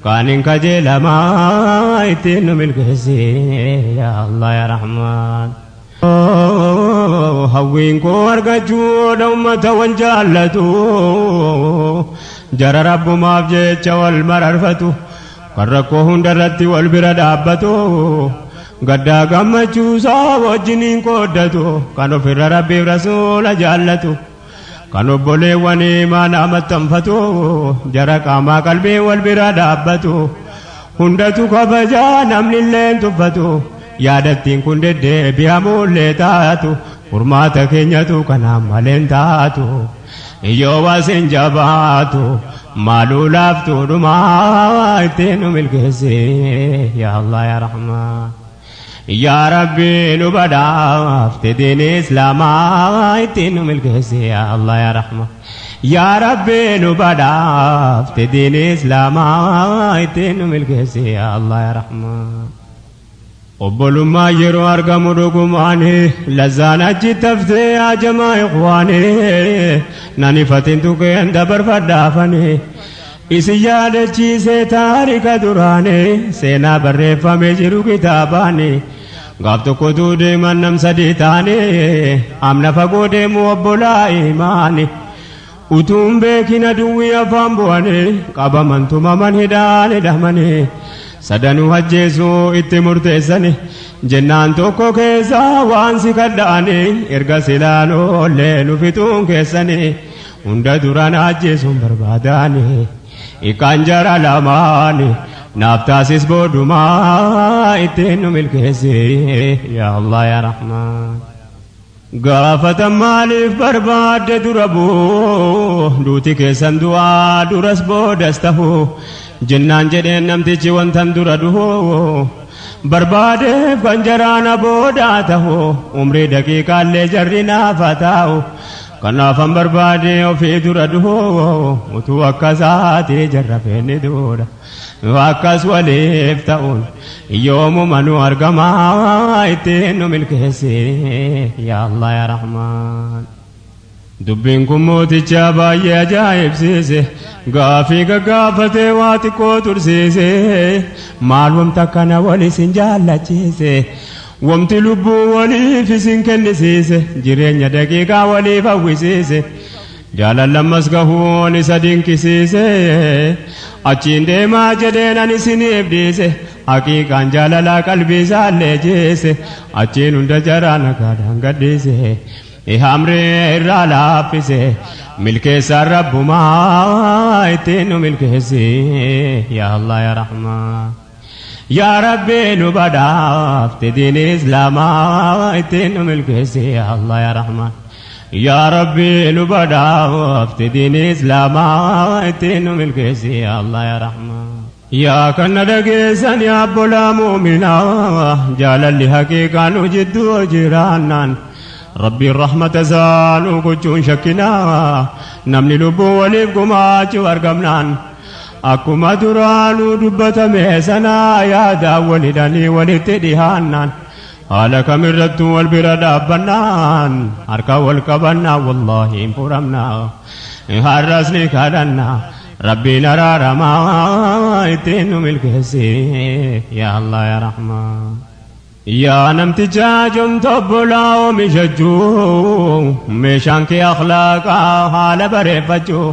kaan hin kajeelamaa ittiin nu milkeessi yaa Allah yaa Rahmaan. Hawwiin koo argachuudha ummata wal jaallatu jara rabbumaaf jecha wal mararfatu kan rakkoo hundarratti wal bira dhaabbatu gaddaa gammachuusaa wajjiniin qooddatu kan ofirra rabbiif rasuula jaallatu kan obboleewwan imaanaa maxxanfatu jara qaamaa qalbii wal bira dhaabbatu hundatu kabajaa namnilleen tuffatu yaadattiin kun deddeebi'amuullee taatu furmaata keenyatu kanaan maleen taatu yoo wasin jabaatu maaluu laaftuu dhumaa ittiin nu milkeessi yaa Allah yaa Rahmaan. Yaa Rabbi nu badhaafte diin islaamaa ittiin nu milkeessi yaa Allah yaa Rahmaan. Yaa Rabbi nu badhaafte diin islaamaa ittiin nu milkeessi yaa Allah yaa Rahmaan. Obbolummaa yeroo argamu dhugumaani lazzaan achi taftee yaa jamaa ikhwaani nan ifatin tuqeen dabarfadhaafani isin yaadachiisee taarika duraani seenaa barreeffamee jiru kitaabaani gaaf tokkotu deeman nam sadii taane amna fagoo deemu obbolaa imaani utuun beekin aduwwii afaan bu'anii qabaman tumaman hidhaan hidhamanii sadanuu ajjeesuu itti murteessani jennaan tokko keessaa waan si kadha'anii erga silaan oollee nu fixuun keessanii hunda duraan ajjeesuun barbaadani ikaan jara lamaani naaf taasis boodumaa ittiin nu milkeessi yaa Allah yaa Rahmaan. Gaafatan maaliif barbaadde dura buu duuti keessan du'aa duras boodas tahu jennaan jedheen namtichi wantan dura duhu barbaadeef kan jaraana boodaa tahu umrii daqiiqaallee jarri naafa taa'u Kanaafan barbaade ofii dura du'u utuu akka isaatii jarra feene duudha. Akkas waliif ta'uun yoomuma nu argamaa ittiin nu milkeessi yaa Allah yaa Rahmaan. Dubbiin kun mooticha baay'ee ajaa'ibsiise, gaafii gaggaafatee waa xiqqoo tursiise, maal wamta kana wal isin jaallachiise, wamti lubbuu waliif isin kennisiise, jireenya daqiiqaa waliif hawwisiise, jaalallammas gahuun isa dinqisiise, achiin deemaa jedheen ani isiniif dhiise, haqiiqaan jaalalaa qalbii isaallee jeese, achiin hunda jaraa nagaadhaan gadhiise. Hamree irraa laaffise milkeessaan rabbumaa ittiin nu milkeessi yaa Allah yaa Rahmaan. Yaa Rabbi nu badhaafte diin Islaamaa ittiin nu milkeessi yaa Allah yaa Rahmaan. Yaa Rabbi nu badhaafte diin Islaamaa ittiin nu milkeessi yaa Allah yaa Rahmaan. Yaa kan na dhageessan yaa obbolaa muuminaa, jaalalli haqiiqaa nu jidduu jiraannaan Rabbiin rahmata isaa nu gochuun shakkinaa, namni lubbuu waliif gumaachuu argamnaan akkuma duraanuu dubbatame sanaa yaadaan walhidhanii walitti dhihaannaan haala kamirrattuu wal bira dhaabbannaan harka wal qabannaa wallaahi hin furamnaa, har'as ni kadhannaa Rabbiin araaramaa ittiin nu milkeessi yaa Allah yaa Rahmaan. Yaa namticha jomta obbolaa oomishachuu, meeshaan kee akhlaaqaa haala bareeffachuu,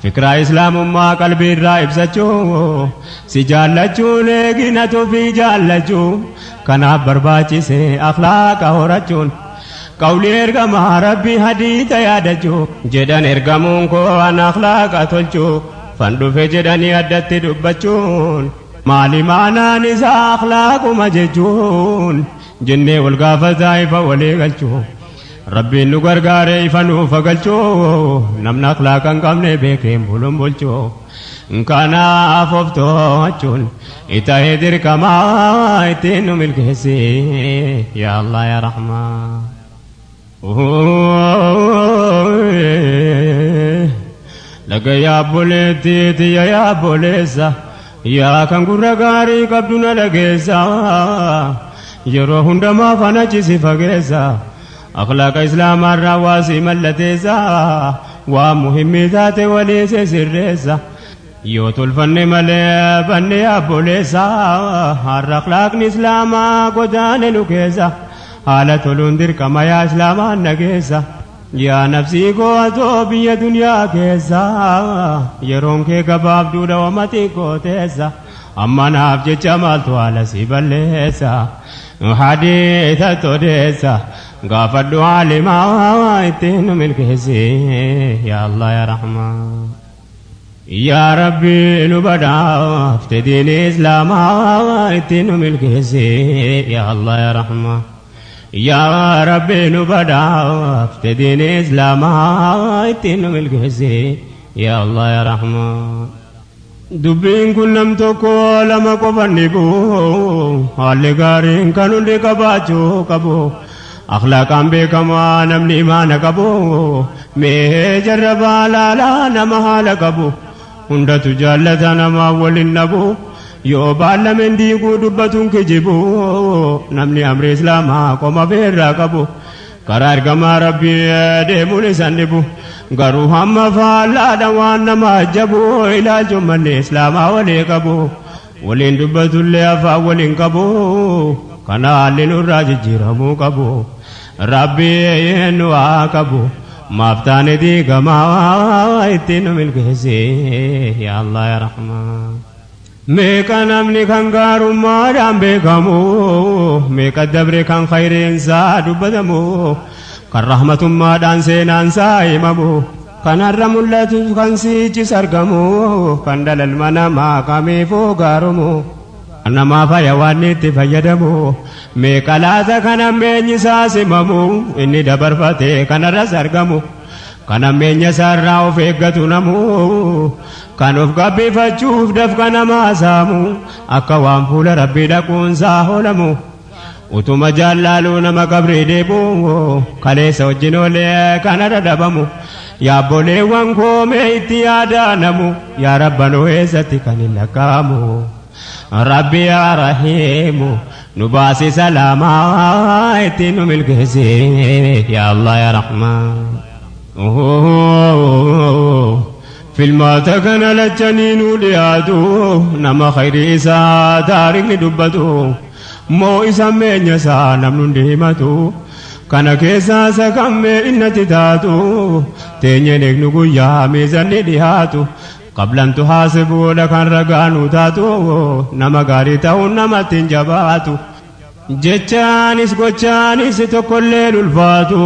fikraa islaamummaa qalbii irraa ibsachuu, si jaallachuun eeginatu fi jaallachuu, kanaaf barbaachise akhlaaqa horachuun, qawlii ergamaa Rabbii hadiisa yaadachuu, jedhan ergamuun koo an akhlaaqa tolchuu fan dhufe jedhanii addatti dubbachuun, maali maanaan isaa akhlaaquma jechuun jennee wal gaafataa ifa walii galchuu, Rabbiin nu gargaaree ifa nuuf galchuu, namni akhlaaqa hin qabne beekeen buluun bulchuu, kanaaf of to'achuun itahee dirqamaa ittiin nu milkeessi yaa Allah yaa Rahmaan. Laga yaa obboleettii tiyya yaa obboleessa, yaa kan gurra gaarii qabdu na dhageessa, yeroo hundumaa faana si fageessa, akhlaaqa islaamaarraa waa si mallateessa, waa muhimmii taate walii si sirreessa, yoo tolfanne malee banne yaa obboleessa, har'a akhlaaqni islaamaa godaane nu keessa, haala toluun dirqama yaa islaamaan nageessa. Yaa nafsii koo atoo biyya duniyaa keessa yeroon kee gabaabduudha wamatii koo teessa, amma naaf jecha maaltu haala si balleessa, hadiisa todeessa gaafadhu haalimaa ittiin nu milkeessi yaa Allah yaa Rahmaan. Yaa Rabbi nu badhaafte diin Islaamaa ittiin nu milkeessi yaa Allah yaa Rahmaan. Yaa Rabbi nu badhaafte diin Islaamaa ittiin nu milkeessi yaa Allah yaa Rahmaan. Dubbiin kun nam tokko lama qofan dhibu, haalli gaariin kan hundi qabaachuu qabu, akhlaaqaan beekamaa namni imaana qabu, mee jarrabaa laalaa nama haala qabu, hundatu jaallata namaa waliin dhabu, yoo baallameen diiguu dubbatuun kijibu, namni amri islaamaa qoma feerraa qabu, karaa ergamaa Rabbii deemuun isan dhibu, garuu hamma faallaadha waan nama ajabu, ilaalchuun manni islaamaa walii qabu, waliin dubbatullee afaan waliin qabu, kana haalli nurraa jijjiiramuu qabu, Rabbii nu haa qabu, maaf taane diigamaa ittiin nu milkeessi yaa Allah yaa Rahmaan. Meeqa namni kan gaarummaadhaan beekamu, meeqa dabre kan khayriinsaa dubbatamu, kan rahmatummaadhaan seenaansaa himamu, kan har'a mul'atu kan siichis argamu, kan dalalma namaa kamiifuu gaarumu, kan namaa faya waan itti fayyadamu, meeqa laata kan hammeenyi isaa simamu, inni dabarfate kanarras argamu, kan hammeenya isaarraa of eeggatu namu, kan of gabbifachuuf dafqa namaa saamu, akka waan fuula Rabbii dhaquunsaa hoolamu. Utuma jaallaluu nama qabrii deebu kaleessa wajjin oolee kanarra dhabamu yaabboleewwan koomee itti yaadaanamu yaa rabbanoo eessatti kan hin lakkaa'amu. Rabbi yaa rahiimu nu baasi salaamaa ittiin nu milkeessi yaa Allah yaa Rahmaan. Filmaata kana lachanii nu dhiyaatu nama khayrii isaa taarikhni dubbatu moo isa meenya isaa namni hundi himatu kana keessaa isa kammee innatti taatu teenyeen eegnu guyyaa miizanni dhiyaatu qablantu haasibuudha kan ragaa nu taatu nama gaarii ta'uun namatti hin jabaatu. Jechaanis gochaanis tokkollee ulfaatu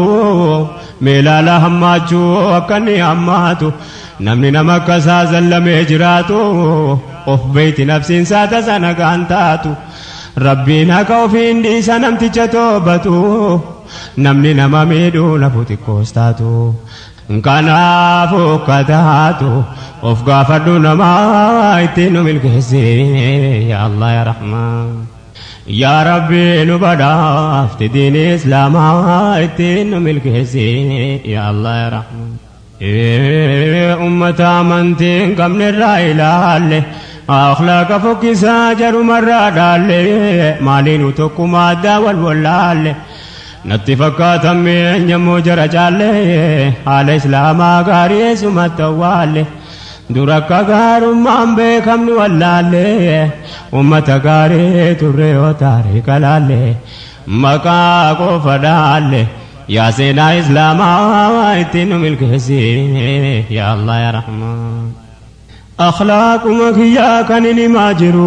meelaala hammaachuu akka inni hammaatu namni nama akka isaa zallamee jiraatu of beeyti nafsiinsaa tasa nagaan taatu rabbiin haqa ofiin dhiisa namticha toobatu namni nama miidhuu nafu xiqqoos taatu kanaafuu akka taatu of gaafadhu namaa ittiin nu milkeessi yaa Allah yaa Rahmaan. Yaa Rabbi nu badhaafte diin Islaamaa ittiin nu milkeessi yaa Allah yaa Rahmaan. Ummata amantii hin qabne irraa ilaalle akhlaaqa fokkisaa jarumarraa dhaalle maaliinu tokkuma addaa wal wallaalle natti fakkaatamme eenyammoo jara caalle haala Islaamaa gaarii eessumatti awwaalle. Dura akka gaarummaan beekamnu wallaalle ummata gaarii turre yoo taariika laalle maqaa qofa dhaalle yaa seenaa Islaamaa ittiin nu milkeessi yaa Allah yaa Rahmaan. Akhlaaquma kiyyaa kan hin himaa jiru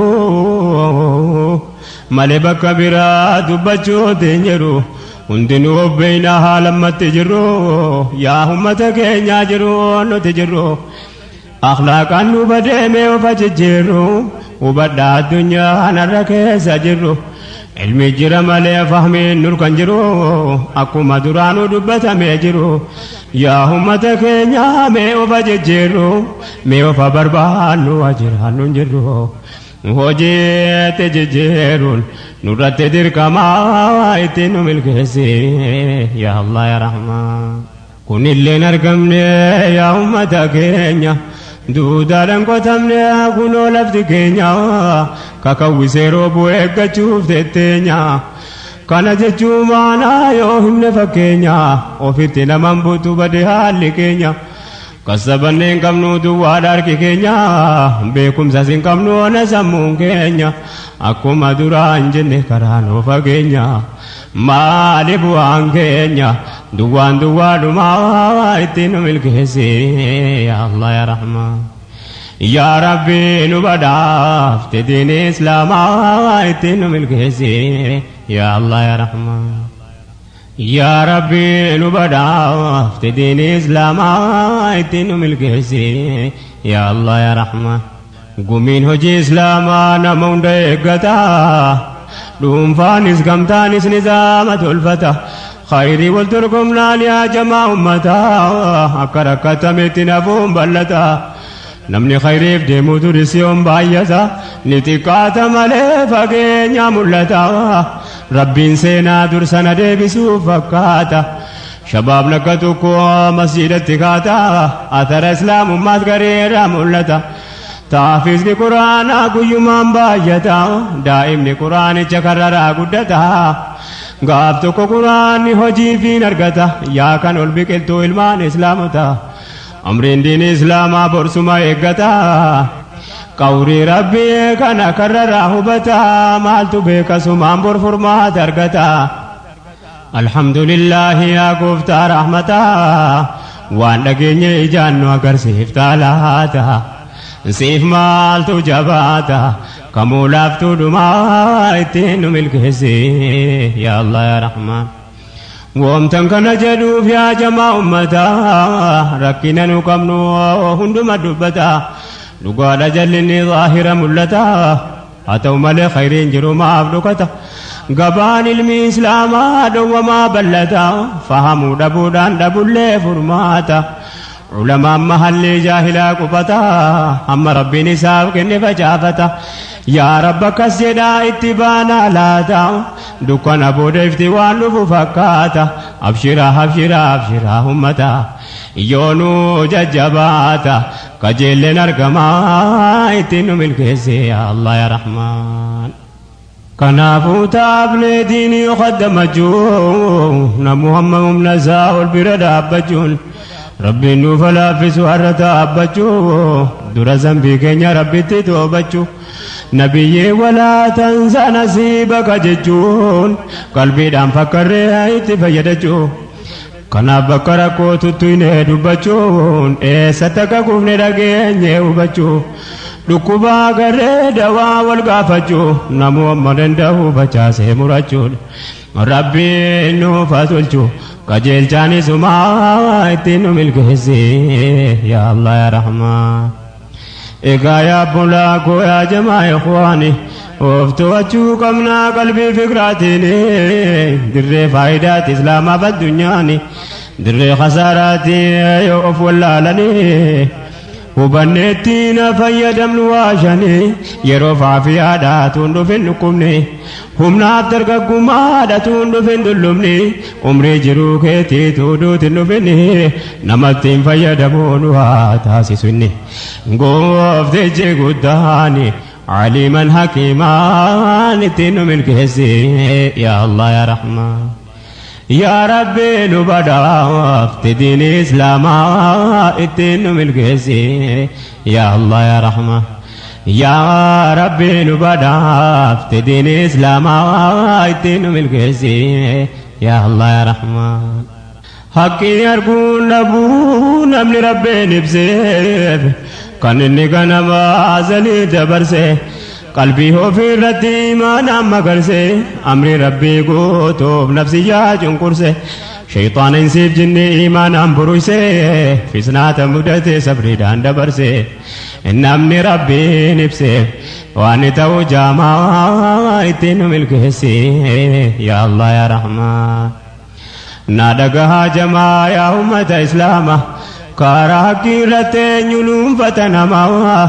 malee bakka biraa dubbachuutti hin jiru. Hundinuu of beeknaa haala ammatti jirru yaa ummata keenyaa jiru nuti jirru. Akhlaaqaan nu badeemee of jijjiirru hubadhaa addunyaa kanarra keessa jirru. Ilmi jira malee fahmiin nur kan jiru akkuma duraanuu dubbatamee jiru. Yaa ummata keenyaa mee of jijjiirru mee of barbaannu jiraannu hin jirru. Hojiitti jijjiiruun nurratti dirqamaa ittiin nu milkeessi yaa Allah yaa Rahmaan. Kunilleen argamne yaa ummata keenya duudhaadhaan qotamne kunoo lafti keenya kakawwisee roobuu eeggachuuf tetteenya. Kana jechuun maanaa yoo himne fakkeenya ofitti naman butu bade haalli keenya. Kasabannee hin qabnu duwwaadha harki keenya beekumsas hin qabnu ona sammuun keenya akkuma duraan jenne karaa nuu fageenya maali bu'aan keenya duwwaan duwwaadhumaa ittiin nu milkeessi yaa Allah yaa Rahmaan. Yaa Rabbi nu badhaafte diin Islaamaa ittiin nu milkeessi yaa Allah yaa Rahmaan. Yaa Rabbi nu badhaafte diin Islaamaa ittiin nu milkeessi yaa Allah yaa Rahmaan. Gumiin hojii Islaamaa nama hunda eeggata dhuunfaanis gamtaanis nizaama tolfata khayrii wal dorgomnaan yaa jamaa ummataa akka rakkatametti nafuun bal'ata. Namni khayriif deemu duris yoom baay'ata ni xiqqaata malee fageenya mul'ata. Rabbiin seenaa dursana deebisuuf fakkaata. Shabaabni akka tokko masjidatti kaata athara islaamummaas gareera mul'ata. Taafisni quraanaa guyyumaan baay'ata daa'imni quraanicha karraraa guddata. Gaaf tokko quraanni hojiifiin argata yaa kan ol biqiltuu ilmaan islaamota. Amriin diin islaamaa borsuma eeggata. Qawrii rabbii kana karraraa hubata maaltu beeka sumaan bor furmaata argata. Alhamdulillaahi yaa gooftaa rahmataa waan dhageenye ijaan nu agarsiiftaa laata. Siif maaltu jabaata kamuu laaftuu dhumaa ittiin nu milkeessi yaa Allah yaa Rahmaan. Woomtan kana jedhuuf yaa jamaa ummataa rakkina nu qabnu hunduma dubbata dhugaadha jallinni zaahira mul'ata haa ta'u malee khayriin jiru maaf dhokata gabaan ilmi islaamaa dhowwamaa bal'ata fahamuu dhabuudhaan dhabullee furmaata. Ulamaan mahallee jaahilaa qubata amma rabbiin isaaf kenne facaafata. Yaa Rabba akkas jedhaa itti baanaa laata dukkana booda ifti waan dhufu fakkaata. Abshiraa abshiraa abshiraa ummata yoonuu jajjabaata kajeelleen argamaa ittiin nu milkeesse yaa Allah yaa Rahmaan. Kanaafuu taablee diinii qaddamachuu namu hamma humna isaa ol bira dhaabbachuun rabbiin nuuf laaffisu har'a dhaabbachuu dura zambii keenya rabbitti toobachuu nabiyyee walaa tansa nasiibaka jechuun qalbiidhaan fakkarree itti fayyadachuu. Kanaaf bakka rakkoo tuttuunee dubbachuun eessatti akka kufne dhageenye hubachuu dhukkuba agarree dawaa wal gaafachuu namuu amma danda'u facaasee murachuun rabbiin nuuf haa tolchu qajeelchaan isumaa ittiin nu milkeessi yaa Allah yaa Rahmaan. Egaa yaa bulaa koo yaa jamaa ikhwaani of to'achuu qabnaa qalbii fikraatiin dirree faayidaati islaamaaf addunyaani dirree khasaaraati yoo of wallaalanii hubanneetti na fayyadamnu waashanii yeroo faafiyaadha tuun dhufin dhukkubni humnaaf dargaggummaadha tuun dhufin dullumni umrii jiruu keetii tuuduutin dhufin namatti hin fayyadamuun waa taasisu inni gooftichi guddaani aliiman hakiimaan ittiin nu milkeessi yaa Allah yaa Rahmaan. Yaa Rabbi nu badhaafte diini islaamaa ittiin nu milkeessi yaa Allah yaa Rahmaan. Yaa Rabbi nu badhaafte diini islaamaa ittiin nu milkeessi yaa Allah yaa Rahmaan. Haqqii arguun dhabuu namni Rabbiin ibseef kan inni ganama azalii dabarse qalbii ofii irratti imaanaan magarse amri rabbii guutuuf nafsiyyaa cunqurse shayxaana insiif jinni imaanaan buruyse fisnaata mudate sabriidhaan dabarse namni rabbiin ibse waan ta'u jaamaa ittiin nu milkeessi yaa Allah yaa Rahmaan. Na dhagahaa jamaa yaa ummata islaama karaa haqqii irratti eenyu nuunfata namaa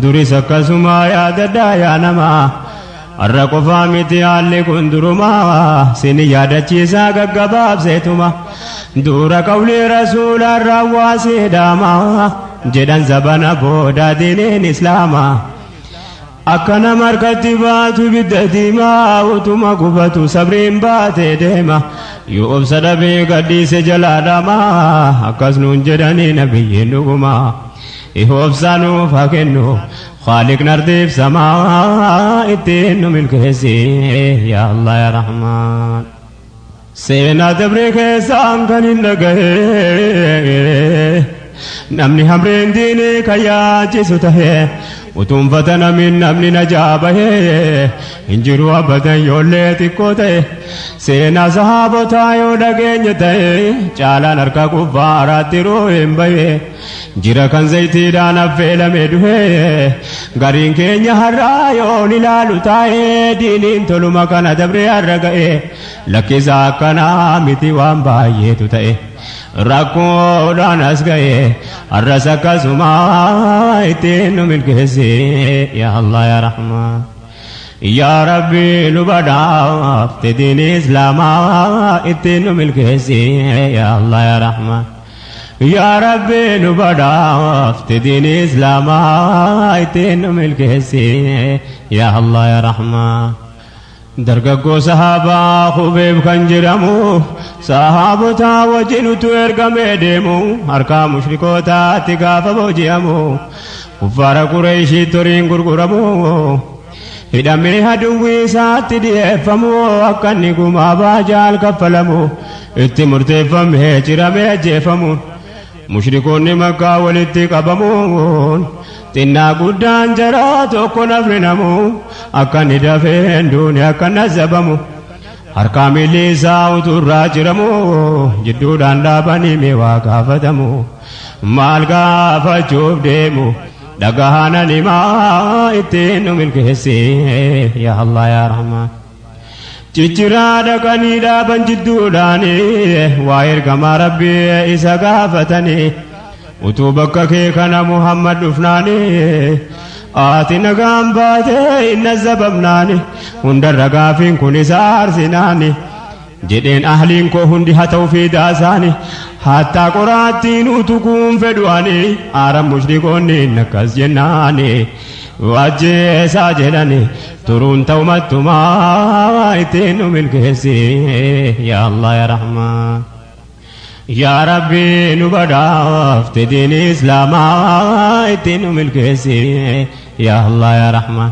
duris akkasuma yaadadhaa yaa namaa har'a qofaa miti haalli kun durumaa sin yaadachiisaa gaggabaabseetuma dura qawlii rasuulaan raawwaasee dhaamaa jedhan zabana booda diiniin islaamaa. Akka nama harkatti baatu ibidda diimaa utuma gubatu sabriin baatee deema yoo obsa dhabee gadhiise jalaa dhamaa akkas nuun jedhanii nabiyyiin dhugumaa obsa nuuf haa kennu khaaliqni ardiif samaa ittiin nu milkeessi yaa Allah yaa Rahmaan. Seenaa dabree keessaan kan hin dhagahe namni hamreen diinii kan yaachisu tahe utuunfata namin namni najaa bahee hin jiru abadan yoollee xiqqoo ta'e seenaa sahaabotaa yoo dhageenye ta'e caalaan harka kuffaaraatti hin bahe jira kan zayitiidhaan affeelame duhe gariin keenya har'aa yoon ilaalu taa'ee diiniin toluma kana dabree har'a ga'e lakkisaa akkanaa miti waan baay'eetu ta'e. Rakkoodhaan as ga'e har'as akkasuma ittiin nu milkeessi yaa Allah yaa Rahmaan. Yaa Rabbi nu badhaafte diini islaamaa ittiin nu milkeessi yaa Allah yaa Rahmaan. Yaa Rabbi nu badhaafte diini islaamaa ittiin nu milkeessi yaa Allah yaa Rahmaan. Dargaggoo sahaabaa Khubeeb kan jedhamu sahaabotaa wajjin utuu ergamee deemu harkaa mushrikootaatti gaafa booji'amu kuffaara Qureeshiitti horiin gurguramu hidhamee haduwwii isaatti dhiyeeffamu akka inni gumaa baajaal kaffalamu itti murteeffamee ciramee ajjeefamu mushrikoonni makkaa walitti qabamuun xinnaa guddaan jaraa tokko nafni namu akka inni dafeen duune akka inni azabamu harkaa miilli isaa utuurraa jiramu jidduudhaan dhaabanii mee waa gaafatamu maal gaafachuuf deemu dhagahanan himaa ittiin nu milkeessi yaa Allah yaa Rahmaan. Cicciraa dhaqanii dhaaban jidduudhaanii waa ergamaa rabbii isa gaafatanii Utuu bakka kee kana Muhammad dhufnaani, ati nagaan baatee inni zabamnaani, hundarra gaafiin kun isa aarsinaani. Jedheen ahliin koo hundi haa ta'u fiidaasaani, hattaa qoraattiin utukuun fedhuani, aara mushrikoonni akkas jennaani. Wajjeesaa jedhani turuun ta'umattumaa ittiin nu milkeessi yaa Allah yaa Rahmaan. Yaa Rabbi nu badhaafte diin Islaamaa ittiin nu milkeessi yaa Allah yaa Rahmaan.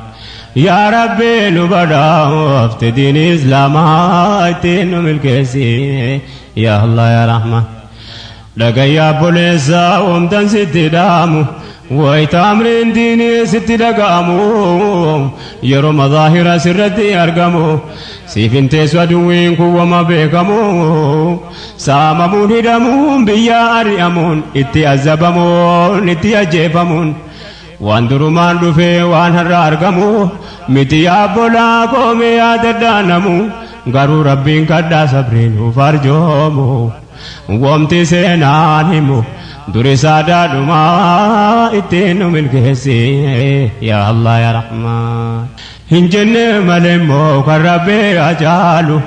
Yaa Rabbi nu badhaafte diin Islaamaa ittiin nu milkeessi yaa Allah yaa Rahmaan. Dhagayyaa obboleessaa wamtan sitti dhaamu, wayita amriin diinii sitti dhaga'amu, yeroo mazaahira sirratti argamu, siif hin teessu aduwwiin kun wama beekamu, saamamuun hidhamuun biyya ari'amuun itti azabamuun itti ajjeefamuun waan durumaan dhufee waan har'a argamu miti yaabbolaa koomee yaadadhaanamu, garuu Rabbiin kadhaa sabriin nuuf arjoomu. Wamti seenaan himu duri saadaadhumaa ittiin nu milkeessi yaa Allah yaa Rahmaan. Hin jenne malee immoo kan Rabbii ajaalu,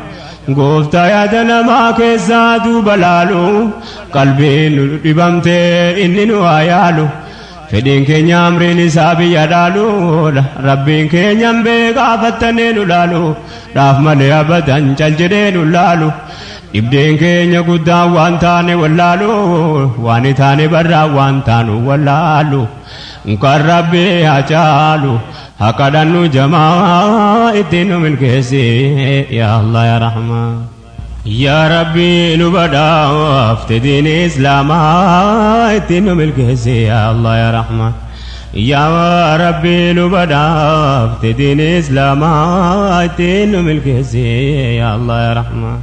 gooftaa yaada namaa keessaa duuba laalu, qalbiin nu dhibamtee inni nu haa yaalu. Fedhiin keenya amriin isaa biyya dhaaluudha. Rabbiin keenyan beekaa fattannee nu laalu. Dhaaf malee abadan cal jedhee nu laalu. Dhibdeen keenya guddaan waan taane wallaalu. Waan taane barraa waan taanu wallaalu. Kan Rabbii haa caalu. Haa kadhannu jamaa ittiin nu milkeessi yaa Allah yaa Rahmaan. Yaa Rabbi nu badhaafte diin Islaamaa ittiin nu milkeessi yaa Allah yaa Rahmaan. Yaa Rabbi nu badhaafte diin Islaamaa ittiin nu milkeessi yaa Allah yaa Rahmaan.